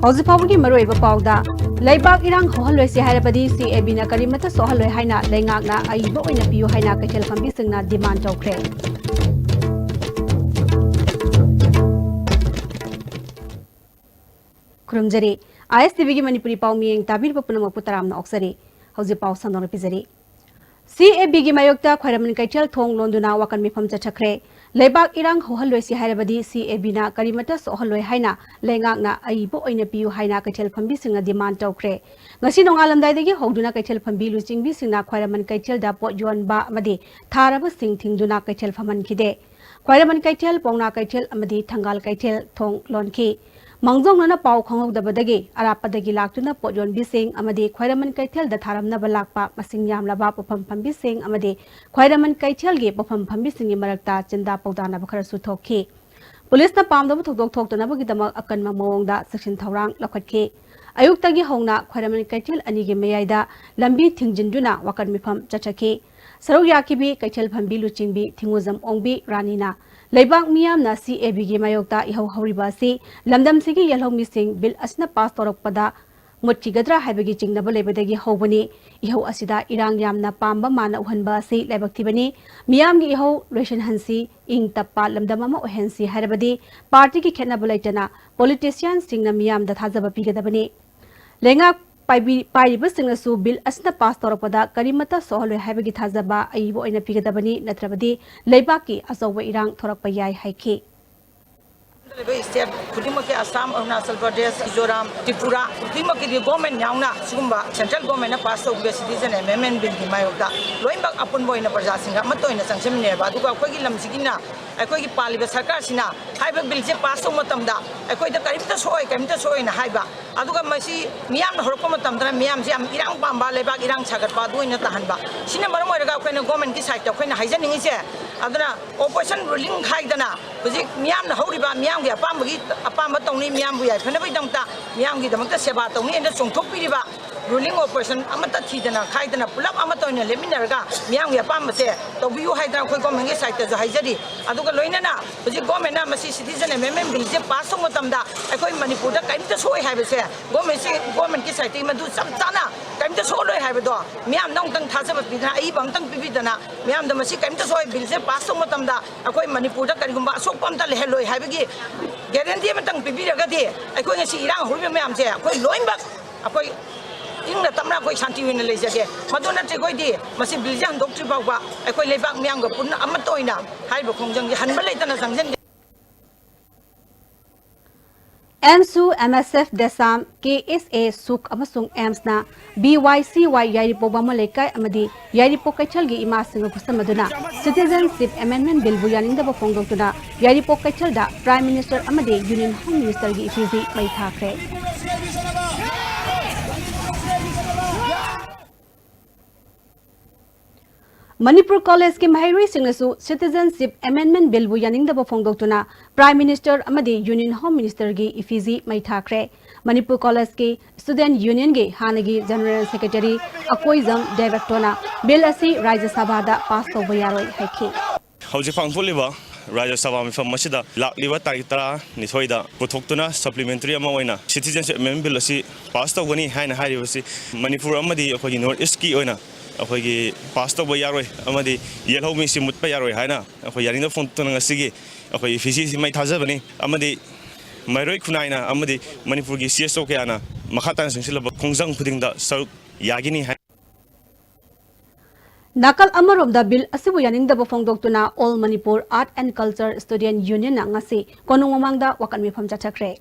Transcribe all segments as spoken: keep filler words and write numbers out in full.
ꯍꯧꯖꯤꯛ ꯐꯥꯎꯕꯒꯤ ꯃꯔꯨꯑꯣꯏꯕ ꯄꯥꯎꯗ, ꯂꯩꯕꯥꯛ ꯏꯔꯥꯡ ꯍꯧꯍꯜꯂꯣꯏꯁꯤ ꯍꯥꯏꯔꯕꯗꯤ ꯁꯤ ꯑꯦ ꯕꯤꯅ ꯀꯔꯤꯃꯠꯇ ꯁꯣꯛꯍꯜꯂꯣꯏ ꯍꯥꯏꯅ ꯂꯩꯉꯥꯛꯅ ꯑꯏꯕ ꯑꯣꯏꯅ ꯄꯤꯌꯨ ꯍꯥꯏꯅ ꯀꯩꯊꯦꯜ ꯐꯝꯕꯤꯁꯤꯡꯅ demand ꯇꯧꯈ꯭ꯔꯦ꯫ ꯈꯨꯔꯨꯝꯖꯔꯤ꯫ ꯑꯥꯏ ꯑꯦꯁ ꯇꯤ ꯚꯤꯒꯤ ꯃꯅꯤꯄꯨꯔꯤ ꯄꯥꯎ ꯃꯤꯌꯦꯡ ꯇꯥꯕꯤꯔꯤꯕ ꯄꯨꯝꯅꯃꯛꯄꯨ ꯇꯔꯥꯝꯅ ꯑꯣꯛꯆꯔꯤ꯫ ꯍꯧꯖꯤꯛ ꯄꯥꯎ ꯁꯟꯗꯣꯛꯅ ꯄꯤꯖꯔꯤ꯫ ꯁꯤ ꯑꯦ ꯕꯤꯒꯤ ꯃꯥꯌꯣꯛꯇ ꯈ꯭ꯋꯥꯏꯔꯝꯕꯟ ꯀꯩꯊꯦꯜ ꯊꯣꯡ ꯂꯣꯟꯗꯨꯅ ꯋꯥꯀꯟ ꯃꯤꯐꯝ ꯆꯠꯊꯈ꯭ꯔꯦ꯫ ꯂꯩꯕꯥꯛ ꯏꯔꯥꯡ ꯍꯧꯍꯜꯂꯣꯏꯁꯤ ꯍꯥꯏꯔꯕꯗꯤ ꯁꯤ ꯑꯦ ꯕꯤꯅ ꯀꯔꯤꯃꯠꯇ ꯁꯣꯛꯍꯜꯂꯣꯏ ꯍꯥꯏꯅ ꯂꯩꯉꯥꯛꯅ ꯑꯏꯕ ꯑꯣꯏꯅ ꯄꯤꯌꯨ ꯍꯥꯏꯅ ꯀꯩꯊꯦꯜ ꯐꯝꯕꯤꯁꯤꯡꯅ demand ꯇꯧꯈ꯭ꯔꯦ꯫ ꯉꯁꯤ ꯅꯣꯡꯉꯥꯜꯂꯝꯗꯥꯏꯗꯒꯤ ꯍꯧꯗꯨꯅ ꯀꯩꯊꯦꯜ ꯐꯝꯕꯤ ꯂꯨꯆꯤꯡꯕꯤꯁꯤꯡꯅ ꯈ꯭ꯋꯥꯏꯔꯝꯕꯟ ꯀꯩꯊꯦꯜꯗ ꯄꯣꯠ ꯌꯣꯟꯕ ꯑꯃꯗꯤ ꯊꯥꯔꯕꯁꯤꯡ ꯊꯤꯡꯗꯨꯅ ꯀꯩꯊꯦꯜ ꯐꯝꯍꯟꯈꯤꯗꯦ꯫ ꯈ꯭ꯋꯥꯏꯔꯝꯕꯟ ꯀꯩꯊꯦꯜ, ꯄꯥꯎꯅꯥ ꯀꯩꯊꯦꯜ ꯑꯃꯗꯤ ꯊꯪꯒꯥꯜ ꯀꯩꯊꯦꯜ ꯊꯣꯡ ꯂꯣꯟꯈꯤ꯫ ꯃꯥꯡꯖꯧꯅꯅ ꯄꯥꯎ ꯈꯪꯍꯧꯗꯕꯗꯒꯤ ꯑꯔꯥꯞꯄꯗꯒꯤ ꯂꯥꯛꯇꯨꯅ ꯄꯣꯠ ꯌꯣꯟꯕꯤꯁꯤꯡ ꯑꯃꯗꯤ ꯈ꯭ꯋꯥꯏꯔꯝꯕꯟ ꯀꯩꯊꯦꯜꯗ ꯊꯥꯔꯝꯅꯕ ꯂꯥꯛꯄ ꯃꯁꯤꯡ ꯌꯥꯝꯂꯕ ꯄꯣꯠꯐꯝ ꯐꯝꯕꯤꯁꯤꯡ ꯑꯃꯗꯤ ꯈ꯭ꯋꯥꯏꯔꯝꯕꯟ ꯀꯩꯊꯦꯜꯒꯤ ꯄꯣꯠꯐꯝ ꯐꯝꯕꯤꯁꯤꯡꯒꯤ ꯃꯔꯛꯇ ꯆꯤꯟꯗꯥ ꯄꯥꯎꯗꯥꯅꯕ ꯈꯔꯁꯨ ꯊꯣꯛꯈꯤ꯫ ꯄꯨꯂꯤꯁꯅ ꯄꯥꯝꯗꯕ ꯊꯧꯗꯣꯛ ꯊꯣꯛꯇꯅꯕꯒꯤꯗꯃꯛ ꯑꯀꯟꯕ ꯃꯑꯣꯡꯗ ꯆꯦꯛꯁꯤꯟ ꯊꯧꯔꯥꯡ ꯂꯧꯈꯠꯈꯤ꯫ ꯑꯌꯨꯛꯇꯒꯤ ꯍꯧꯅ ꯈ꯭ꯋꯥꯏꯔꯝꯕꯟ ꯀꯩꯊꯦꯜ ꯑꯅꯤꯒꯤ ꯃꯌꯥꯏꯗ ꯂꯝꯕꯤ ꯊꯤꯡꯖꯤꯟꯗꯨꯅ ꯋꯥꯀꯟ ꯃꯤꯐꯝ ꯆꯠꯊꯈꯤ꯫ ꯁꯔꯨꯛ ꯌꯥꯈꯤꯕꯤ ꯀꯩꯊꯦꯜ ꯐꯝꯕꯤ ꯂꯨꯆꯤꯡꯕꯤ ꯊꯤꯡꯉꯨꯖꯝ ꯑꯣꯡꯕꯤ ꯔꯥꯅꯤꯅ ꯂꯩꯕꯥꯛ ꯃꯤꯌꯥꯝꯅ ꯁꯤ ꯑꯦ ꯕꯤꯒꯤ ꯃꯥꯌꯣꯛꯇ ꯏꯍꯧ ꯍꯧꯔꯤꯕ ꯑꯁꯤ ꯂꯝꯗꯝꯁꯤꯒꯤ ꯌꯦꯜꯍꯧꯃꯤꯁꯤꯡ ꯕꯤꯜ ꯑꯁꯤꯅ ꯄꯥꯁ ꯇꯧꯔꯛꯄꯗ ꯃꯨꯠꯈꯤꯒꯗ꯭ꯔꯥ ꯍꯥꯏꯕꯒꯤ ꯆꯤꯡꯅꯕ ꯂꯩꯕꯗꯒꯤ ꯍꯧꯕꯅꯤ꯫ ꯏꯍꯧ ꯑꯁꯤꯗ ꯏꯔꯥꯡ ꯌꯥꯝꯅ ꯄꯥꯝꯕ ꯃꯥꯅ ꯎꯍꯟꯕ ꯑꯁꯤ ꯂꯥꯏꯕꯛ ꯊꯤꯕꯅꯤ꯫ ꯃꯤꯌꯥꯝꯒꯤ ꯏꯍꯧ ꯂꯣꯏꯁꯤꯟꯍꯟꯁꯤ, ꯏꯪ ꯇꯞꯄ ꯂꯝꯗꯝ ꯑꯃ ꯑꯣꯏꯍꯟꯁꯤ ꯍꯥꯏꯔꯕꯗꯤ ꯄꯥꯔꯇꯤꯒꯤ ꯈꯦꯠꯅꯕ ꯂꯩꯇꯅ ꯄꯣꯂꯤꯇꯤꯁꯤꯌꯥꯟꯁꯤꯡꯅ ꯃꯤꯌꯥꯝꯗ ꯊꯥꯖꯕ ꯄꯤꯒꯗꯕꯅꯤ꯫ ꯂꯩꯉꯥꯛ ꯄꯥꯏꯕꯤ-, ꯄꯥꯏꯔꯤꯕꯁꯤꯡꯅꯁꯨ ꯕꯤꯜ ꯑꯁꯤꯅ ꯄꯥꯁ ꯇꯧꯔꯛꯄꯗ ꯀꯔꯤꯃꯠꯇ ꯁꯣꯛꯍꯜꯂꯣꯏ ꯍꯥꯏꯕꯒꯤ ꯊꯥꯖꯕ ꯑꯏꯕ ꯑꯣꯏꯅ ꯄꯤꯒꯗꯕꯅꯤ, ꯅꯠꯇ꯭ꯔꯕꯗꯤ ꯂꯩꯕꯥꯛꯀꯤ ꯑꯆꯧꯕ ꯏꯔꯥꯡ ꯊꯣꯔꯛꯄ ꯌꯥꯏ ꯍꯥꯏꯈꯤ꯫ ꯂꯩꯕ ꯁ꯭ꯇꯦꯠ ꯈꯨꯗꯤꯡꯃꯛꯀꯤ, ꯑꯁꯥꯝ, ꯑꯔꯨꯅꯥꯆꯜ ꯄ꯭ꯔꯗꯦꯁ, ꯃꯤꯖꯣꯔꯥꯝ, ꯇ꯭ꯔꯤꯄꯨꯔꯥ ꯈꯨꯗꯤꯡꯃꯛꯀꯤꯗꯤ ꯒꯣꯔꯃꯦꯟ ꯌꯥꯎꯅ ꯁꯤꯒꯨꯝꯕ ꯁꯦꯟꯇ꯭ꯔꯦꯜ ꯒꯣꯔꯃꯦꯟꯅ ꯄꯥꯁ ꯇꯧꯈꯤꯕ ꯁꯤꯇꯤꯖꯟ ꯑꯦꯃꯦꯟꯃꯦꯟ ꯕꯤꯜꯒꯤ ꯃꯥꯌꯣꯛꯇ ꯂꯣꯏꯅꯃꯛ ꯑꯄꯨꯟꯕ ꯑꯣꯏꯅ ꯄ꯭ꯔꯖꯥꯁꯤꯡꯒ ꯑꯃꯠꯇ ꯑꯣꯏꯅ ꯆꯪꯁꯤꯟꯃꯤꯟꯅꯩꯕ꯫ ꯑꯗꯨꯒ ꯑꯩꯈꯣꯏꯒꯤ ꯂꯝꯁꯤꯒꯤꯅ, ꯑꯩꯈꯣꯏꯒꯤ ꯄꯥꯜꯂꯤꯕ ꯁꯔꯀꯥꯔꯁꯤꯅ ꯍꯥꯏꯔꯤꯕ ꯕꯤꯜꯁꯦ ꯄꯥꯁ ꯇꯧꯕ ꯃꯇꯝꯗ ꯑꯩꯈꯣꯏꯗ ꯀꯔꯤꯝꯇ ꯁꯣꯛꯑꯣꯏ, ꯀꯔꯤꯝꯇ ꯁꯣꯛꯑꯣꯏꯅ ꯍꯥꯏꯕ꯫ ꯑꯗꯨꯒ ꯃꯁꯤ ꯃꯤꯌꯥꯝꯅ ꯍꯧꯔꯛꯄ ꯃꯇꯝꯗꯅ ꯃꯤꯌꯥꯝꯁꯦ ꯌꯥꯝ ꯏꯔꯥꯡ ꯄꯥꯝꯕ, ꯂꯩꯕꯥꯛ ꯏꯔꯥꯡ ꯁꯥꯒꯠꯄ ꯑꯗꯨ ꯑꯣꯏꯅ ꯇꯥꯍꯟꯕ꯫ ꯁꯤꯅ ꯃꯔꯝ ꯑꯣꯏꯔꯒ ꯑꯩꯈꯣꯏꯅ ꯒꯣꯔꯃꯦꯟꯒꯤ ꯁꯥꯏꯠꯇ ꯑꯩꯈꯣꯏꯅ ꯍꯥꯏꯖꯅꯤꯡꯉꯤꯁꯦ, ꯑꯗꯨꯅ ꯑꯣꯄꯣꯖꯤꯁꯟ ꯔꯨꯂꯤꯡ ꯍꯥꯏꯗꯅ ꯍꯧꯖꯤꯛ ꯃꯤꯌꯥꯝꯅ ꯍꯧꯔꯤꯕ, ꯃꯤꯌꯥꯝꯒꯤ ꯑꯄꯥꯝꯕꯒꯤ, ꯑꯄꯥꯝꯕ ꯇꯧꯅꯤ, ꯃꯤꯌꯥꯝꯕꯨ ꯌꯥꯏꯐꯅꯕꯒꯤꯗꯃꯛꯇ, ꯃꯤꯌꯥꯝꯒꯤꯗꯃꯛꯇ ꯁꯦꯕꯥ ꯇꯧꯅꯤ ꯍꯥꯏꯅ ꯆꯣꯡꯊꯣꯛꯄꯤꯔꯤꯕ Ruling opposition ꯑꯃꯠꯇ ꯊꯤꯗꯅ ꯈꯥꯏꯗꯅ ꯄꯨꯂꯞ ꯑꯃꯠꯇ ꯑꯣꯏꯅ ꯂꯦꯞꯃꯤꯟꯅꯔꯒ ꯃꯤꯌꯥꯝꯒꯤ ꯑꯄꯥꯝꯕꯁꯦ ꯇꯧꯕꯤꯌꯨ ꯍꯥꯏꯗꯅ ꯑꯩꯈꯣꯏ government ꯀꯤ side ꯇꯁꯨ ꯍꯥꯏꯖꯔꯤ꯫ ꯑꯗꯨꯒ ꯂꯣꯏꯅꯅ ꯍꯧꯖꯤꯛ government ꯅ ꯃꯁꯤ citizen amendment bill ꯁꯦ pass ꯇꯧꯕ ꯃꯇꯝꯗ ꯑꯩꯈꯣꯏ ꯃꯅꯤꯄꯨꯔꯗ ꯀꯔꯤꯝꯇ ꯁꯣꯛꯑꯣꯏ ꯍꯥꯏꯕꯁꯦ government ꯁꯤ, government ꯀꯤ side ꯇꯒꯤ ꯃꯗꯨ ꯆꯞ ꯆꯥꯅ ꯀꯔꯤꯝꯇ ꯁꯣꯛꯍꯜꯂꯣꯏ ꯍꯥꯏꯕꯗꯣ ꯃꯤꯌꯥꯝꯗ ꯑꯃꯨꯛꯇꯪ ꯊꯥꯖꯕ ꯄꯤꯗꯅ, ꯑꯏꯕ ꯑꯃꯨꯛꯇꯪ ꯄꯤꯕꯤꯗꯅ, ꯃꯤꯌꯥꯝꯗ ꯃꯁꯤ ꯀꯔꯤꯝꯇ ꯁꯣꯛꯑꯣꯏ, bill ꯁꯦ pass ꯇꯧꯕ ꯃꯇꯝꯗ ꯑꯩꯈꯣꯏ ꯃꯅꯤꯄꯨꯔꯗ ꯀꯔꯤꯒꯨꯝꯕ ꯑꯁꯣꯛꯄ ꯑꯝꯇ ꯂꯩꯍꯜꯂꯣꯏ ꯍꯥꯏꯕꯒꯤ guarantee ꯑꯃꯇꯪ ꯄꯤꯕꯤꯔꯒꯗꯤ ꯑꯩꯈꯣꯏ ꯉꯁꯤ ꯏꯔꯥꯡ ꯍꯧꯔꯤꯕ ꯃꯌꯥꯝꯁꯦ ꯑꯩꯈꯣꯏ ꯂꯣꯏꯅꯃꯛ ꯑꯩꯈꯣꯏ ꯏꯪꯅ ꯇꯞꯅ ꯑꯩꯈꯣꯏ ꯁꯥꯟꯇꯤ ꯑꯣꯏꯅ ꯂꯩꯖꯒꯦ꯫ ꯃꯗꯨ ꯅꯠꯇ꯭ꯔꯒꯗꯤ ꯃꯁꯤ bill ꯁꯦ ꯍꯟꯗꯣꯛꯇ꯭ꯔꯤ ꯐꯥꯎꯕ ꯑꯩꯈꯣꯏ ꯂꯩꯕꯥꯛ ꯃꯤꯌꯥꯝꯒ ꯄꯨꯟꯅ ꯑꯃꯠꯇ ꯑꯣꯏꯅ ꯍꯥꯏꯔꯤꯕ ꯈꯣꯡꯖꯪꯁꯦ ꯍꯟꯕ ꯂꯩꯇꯅ ꯆꯪꯁꯤꯟꯒꯦ꯫ ꯑꯦꯝꯁꯨ, ꯑꯦꯝ ꯑꯦꯁ ꯑꯦꯐ ꯗꯦꯁꯥꯝ, ꯀꯦ ꯑꯦꯁ ꯑꯦ ꯁꯨꯛ ꯑꯃꯁꯨꯡ ꯑꯦꯝꯁꯅ ꯕꯤ ꯋꯥꯏ ꯁꯤ ꯋꯥꯏ ꯌꯥꯏꯔꯤꯄꯣꯛ ꯕꯥꯃꯣꯟ ꯂꯩꯀꯥꯏ ꯑꯃꯗꯤ ꯌꯥꯏꯔꯤꯄꯣꯛ ꯀꯩꯊꯦꯜꯒꯤ ꯏꯃꯥꯁꯤꯡꯒ ꯈꯨꯠꯁꯝꯅꯗꯨꯅ Citizenship Amendment Billꯕꯨ ꯌꯥꯅꯤꯡꯗꯕ ꯐꯣꯡꯗꯣꯛꯇꯨꯅ ꯌꯥꯏꯔꯤꯄꯣꯛ ꯀꯩꯊꯦꯜꯗ Prime Minister ꯑꯃꯗꯤ Union Home Ministerꯒꯤ ꯏꯐꯤꯁꯤ ꯃꯩ ꯊꯥꯈ꯭ꯔꯦ꯫ ꯃꯅꯤꯄꯨꯔ ꯀꯣꯂꯦꯖꯀꯤ ꯃꯍꯩꯔꯣꯏꯁꯤꯡꯅꯁꯨ Citizenship Amendment Billꯕꯨ ꯌꯥꯅꯤꯡꯗꯕ ꯐꯣꯡꯗꯣꯛꯇꯨꯅ Prime Minister ꯑꯃꯗꯤ Union Home Ministerꯒꯤ ꯏꯐꯤꯁꯤ ꯃꯩ ꯊꯥꯈ꯭ꯔꯦ꯫ ꯃꯅꯤꯄꯨꯔ ꯀꯣꯂꯦꯖꯀꯤ Student Unionꯒꯤ ꯍꯥꯟꯅꯒꯤ General Secretary ꯑꯀꯣꯏꯖꯝ ꯗꯦꯕꯦꯛꯇꯣꯅ bill ꯑꯁꯤ ꯔꯥꯖ꯭ꯌ ꯁꯚꯥꯗ pass ꯇꯧꯕ ꯌꯥꯔꯣꯏ ꯍꯥꯏꯈꯤ꯫ ꯍꯧꯖꯤꯛ ꯄꯥꯡꯊꯣꯛꯂꯤꯕ ꯔꯥꯖ꯭ꯌ ꯁꯚꯥ ꯃꯤꯐꯝ ꯑꯁꯤꯗ ꯂꯥꯛꯂꯤꯕ ꯇꯥꯔꯤꯛ ꯇꯔꯥꯅꯤꯊꯣꯏꯗ ꯄꯨꯊꯣꯛꯇꯨꯅ supplementary ꯑꯃ ꯑꯣꯏꯅ Citizenship Amendment Bill ꯑꯁꯤ pass ꯇꯧꯒꯅꯤ ꯍꯥꯏꯅ ꯍꯥꯏꯔꯤꯕꯁꯤ ꯃꯅꯤꯄꯨꯔ ꯑꯃꯗꯤ ꯑꯩꯈꯣꯏꯒꯤ North Eastꯀꯤ ꯑꯣꯏꯅ ꯑꯩꯈꯣꯏꯒꯤ pass ꯇꯧꯕ ꯌꯥꯔꯣꯏ ꯑꯃꯗꯤ ꯌꯦꯜꯍꯧꯃꯤꯁꯤ ꯃꯨꯠꯄ ꯌꯥꯔꯣꯏ ꯍꯥꯏꯅ ꯑꯩꯈꯣꯏ ꯌꯥꯅꯤꯡꯗꯕ ꯐꯣꯡꯗꯣꯛꯇꯨꯅ ꯉꯁꯤꯒꯤ ꯑꯩꯈꯣꯏ ꯏꯐꯤꯁꯤꯁꯤ ꯃꯩ ꯊꯥꯖꯕꯅꯤ꯫ ꯑꯃꯗꯤ ꯃꯍꯩꯔꯣꯏ ꯈꯨꯟꯅꯥꯏꯅ ꯑꯃꯗꯤ ꯃꯅꯤꯄꯨꯔꯒꯤ C S O ꯀꯌꯥꯅ ꯃꯈꯥ ꯇꯥꯅ ꯆꯪꯁꯤꯜꯂꯕ ꯈꯣꯡꯖꯪ ꯈꯨꯗꯤꯡꯗ ꯁꯔꯨꯛ ꯌꯥꯒꯅꯤ ꯍꯥꯏ꯫ ꯅꯥꯀꯜ ꯑꯃꯔꯣꯝꯗ bill ꯑꯁꯤꯕꯨ ꯌꯥꯅꯤꯡꯗꯕ ꯐꯣꯡꯗꯣꯛꯇꯨꯅ All Manipur Art and Culture Student Unionꯅ ꯉꯁꯤ ꯀꯣꯅꯨꯡ ꯃꯃꯥꯡꯗ ꯋꯥꯀꯠ ꯃꯤꯐꯝ ꯆꯠꯊꯈ꯭ꯔꯦ꯫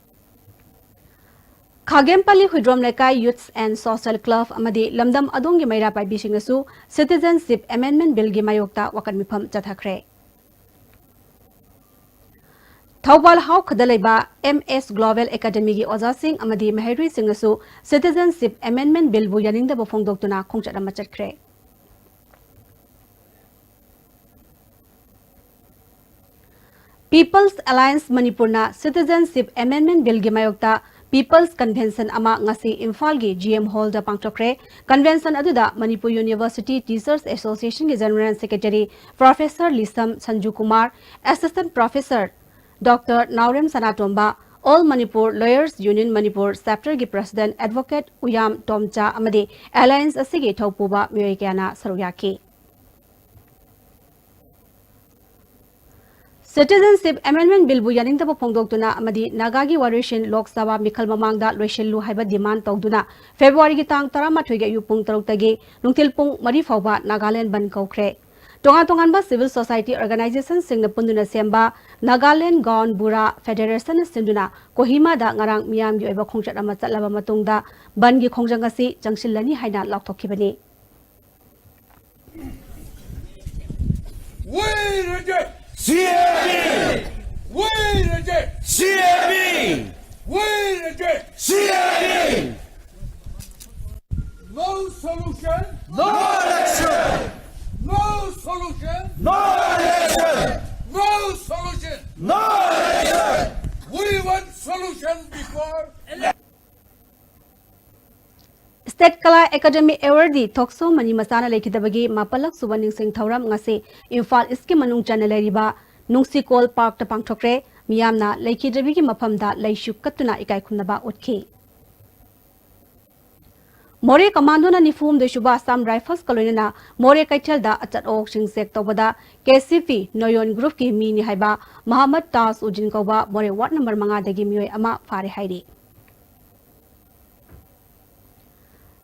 ꯈꯥꯒꯦꯝꯄꯜꯂꯤ ꯍꯨꯏꯗ꯭ꯔꯣꯝ ꯂꯩꯀꯥꯏ Youths and Social Club ꯑꯃꯗꯤ ꯂꯝꯗꯝ ꯑꯗꯣꯝꯒꯤ ꯃꯩꯔꯥ ꯄꯥꯏꯕꯤꯁꯤꯡꯅꯁꯨ Citizenship Amendment Billꯒꯤ ꯃꯥꯌꯣꯛꯇ ꯋꯥꯀꯠ ꯃꯤꯐꯝ ꯆꯠꯊꯈ꯭ꯔꯦ꯫ ꯊꯧꯕꯥꯜ ꯍꯥꯎꯈꯗ ꯂꯩꯕ M S Global Academyꯒꯤ ꯑꯣꯖꯥꯁꯤꯡ ꯑꯃꯗꯤ ꯃꯍꯩꯔꯣꯏꯁꯤꯡꯅꯁꯨ Citizenship Amendment Billꯕꯨ ꯌꯥꯅꯤꯡꯗꯕ ꯐꯣꯡꯗꯣꯛꯇꯨꯅ ꯈꯣꯡꯆꯠ ꯑꯃ ꯆꯠꯈ꯭ꯔꯦ꯫ People's Alliance ꯃꯅꯤꯄꯨꯔꯅ Citizenship Amendment Billꯒꯤ ꯃꯥꯌꯣꯛꯇ People's Convention ꯑꯃ ꯉꯁꯤ ꯏꯝꯐꯥꯜꯒꯤ G M Hallꯗ ꯄꯥꯡꯊꯣꯛꯈ꯭ꯔꯦ꯫ Convention ꯑꯗꯨꯗ Manipur University Teachers Associationꯒꯤ General Secretary Professor ꯂꯤꯁꯝ Sanju Kumar, Assistant Professor Doctor ꯅꯥꯎꯔꯦꯝ ꯁꯅꯥꯇꯣꯝꯕ, All Manipur Lawyers Union Manipur Chapterꯒꯤ President Advocate ꯎꯌꯥꯝ ꯇꯣꯝꯆꯥ ꯑꯃꯗꯤ Alliance ꯑꯁꯤꯒꯤ ꯊꯧꯄꯨꯕ ꯃꯤꯑꯣꯏ ꯀꯌꯥꯅ ꯁꯔꯨꯛ ꯌꯥꯈꯤ꯫ Citizenship Amendment Billꯕꯨ ꯌꯥꯅꯤꯡꯗꯕ ꯐꯣꯡꯗꯣꯛꯇꯨꯅ ꯑꯃꯗꯤ ꯅꯥꯒꯥꯒꯤ ꯋꯥꯔꯤꯁꯤꯟ ꯂꯣꯛ ꯁꯚꯥ ꯃꯤꯈꯜ ꯃꯃꯥꯡꯗ ꯂꯣꯏꯁꯤꯜꯂꯨ ꯍꯥꯏꯕ demand ꯇꯧꯗꯨꯅ ꯐꯦꯕ꯭ꯔꯨꯋꯥꯔꯤꯒꯤ ꯇꯥꯡ ꯇꯔꯥꯃꯥꯊꯣꯏꯒꯤ ꯑꯌꯨꯛ ꯄꯨꯡ ꯇꯔꯨꯛꯇꯒꯤ ꯅꯨꯡꯊꯤꯜ ꯄꯨꯡ ꯃꯔꯤ ꯐꯥꯎꯕ ꯅꯥꯒꯥꯂꯦꯟ ꯕꯟꯗ ꯀꯧꯈ꯭ꯔꯦ꯫ ꯇꯣꯉꯥꯟ ꯇꯣꯉꯥꯟꯕ civil society organizationꯁꯤꯡꯅ ꯄꯨꯟꯗꯨꯅ ꯁꯦꯝꯕ ꯅꯥꯒꯥꯂꯦꯟ ꯒꯥꯎꯟ ꯕꯨꯔꯥ ꯐꯦꯗꯦꯔꯦꯁꯟꯅ ꯁꯤꯟꯗꯨꯅ ꯀꯣꯍꯤꯃꯥꯗ ꯉꯔꯥꯡ ꯃꯤꯌꯥꯝꯒꯤ ꯑꯣꯏꯕ ꯈꯣꯡꯆꯠ ꯑꯃ ꯆꯠꯂꯕ ꯃꯇꯨꯡꯗ ꯕꯟꯗꯒꯤ ꯈꯣꯡꯖꯪ ꯑꯁꯤ ꯆꯪꯁꯤꯜꯂꯅꯤ ꯍꯥꯏꯅ ꯂꯥꯎꯊꯣꯛꯈꯤꯕꯅꯤ꯫ We reject C A B! We reject C A B! We reject C A B! No solution! No election! No solution! No election! No solution! No election! We want solution before State Kala Academy Awardee Thokso Mani ꯃꯆꯥꯅ ꯂꯩꯈꯤꯗꯕꯒꯤ ꯃꯥꯄꯜꯂꯛ ꯁꯨꯕ ꯅꯤꯡꯁꯤꯡ ꯊꯧꯔꯝ ꯉꯁꯤ ꯏꯝꯐꯥꯜ ꯏꯁꯀꯤ ꯃꯅꯨꯡ ꯆꯟꯅ ꯂꯩꯔꯤꯕ ꯅꯨꯡꯁꯤꯀꯣꯜ ꯄꯥꯔꯛꯇ ꯄꯥꯡꯊꯣꯛꯈ꯭ꯔꯦ꯫ ꯃꯤꯌꯥꯝꯅ ꯂꯩꯈꯤꯗ꯭ꯔꯕꯤꯒꯤ ꯃꯐꯝꯗ ꯂꯩꯁꯨ ꯀꯠꯇꯨꯅ ꯏꯀꯥꯏ ꯈꯨꯝꯅꯕ ꯎꯠꯈꯤ꯫ ꯃꯣꯔꯦ ꯀꯃꯥꯟꯗꯣꯅ ꯅꯤꯐꯨ ꯍꯨꯝꯗꯣꯏ ꯁꯨꯕ ꯑꯁꯥꯝ ꯔꯥꯏꯐꯜꯁꯀ ꯂꯣꯏꯅꯅ ꯃꯣꯔꯦ ꯀꯩꯊꯦꯜꯗ ꯑꯆꯠ ꯑꯋꯣꯛꯁꯤꯡ ꯆꯦꯛ ꯇꯧꯕꯗ K C P ꯅꯣꯌꯣꯟ ꯒ꯭ꯔꯨꯞꯀꯤ ꯃꯤꯅꯤ ꯍꯥꯏꯕ ꯃꯍꯃꯗ ꯇꯥꯖ ꯎꯗꯤꯟ ꯀꯧꯕ ꯃꯣꯔꯦ ꯋꯥꯔꯗ ꯅꯝꯕꯔ ꯃꯉꯥꯗꯒꯤ ꯃꯤꯑꯣꯏ ꯑꯃ ꯐꯥꯔꯦ ꯍꯥꯏꯔꯤ꯫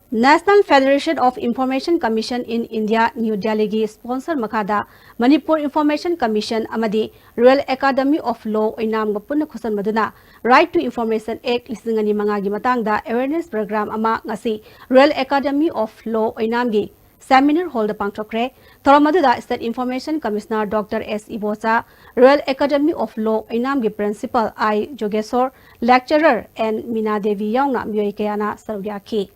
National Federation of Information Commission in India, New Delhi ꯒꯤ sponsor ꯃꯈꯥꯗ Manipur Information Commission ꯑꯃꯗꯤ Royal Academy of Law ꯑꯣꯏꯅꯥꯝꯒ ꯄꯨꯟꯅ ꯈꯨꯠꯁꯝꯅꯗꯨꯅ Right to Information Act ꯂꯤꯁꯤꯡ ꯑꯅꯤ ꯃꯉꯥꯒꯤ ꯃꯇꯥꯡꯗ awareness program ꯑꯃ ꯉꯁꯤ Royal Academy of Law ꯑꯣꯏꯅꯥꯝꯒꯤ seminar hallꯗ ꯄꯥꯡꯊꯣꯛꯈ꯭ꯔꯦ꯫ ꯊꯧꯔꯝ ꯑꯗꯨꯗ State Information Commissioner Doctor S Ibocha, Royal Academy of Law ꯑꯣꯏꯅꯥꯝꯒꯤ Principal I ꯖꯣꯒꯦꯁꯣꯔ, Lecturer N ꯃꯤꯅꯥ ꯗꯦꯕꯤ ꯌꯥꯎꯅ ꯃꯤꯑꯣꯏ ꯀꯌꯥꯅ ꯁꯔꯨꯛ ꯌꯥꯈꯤ꯫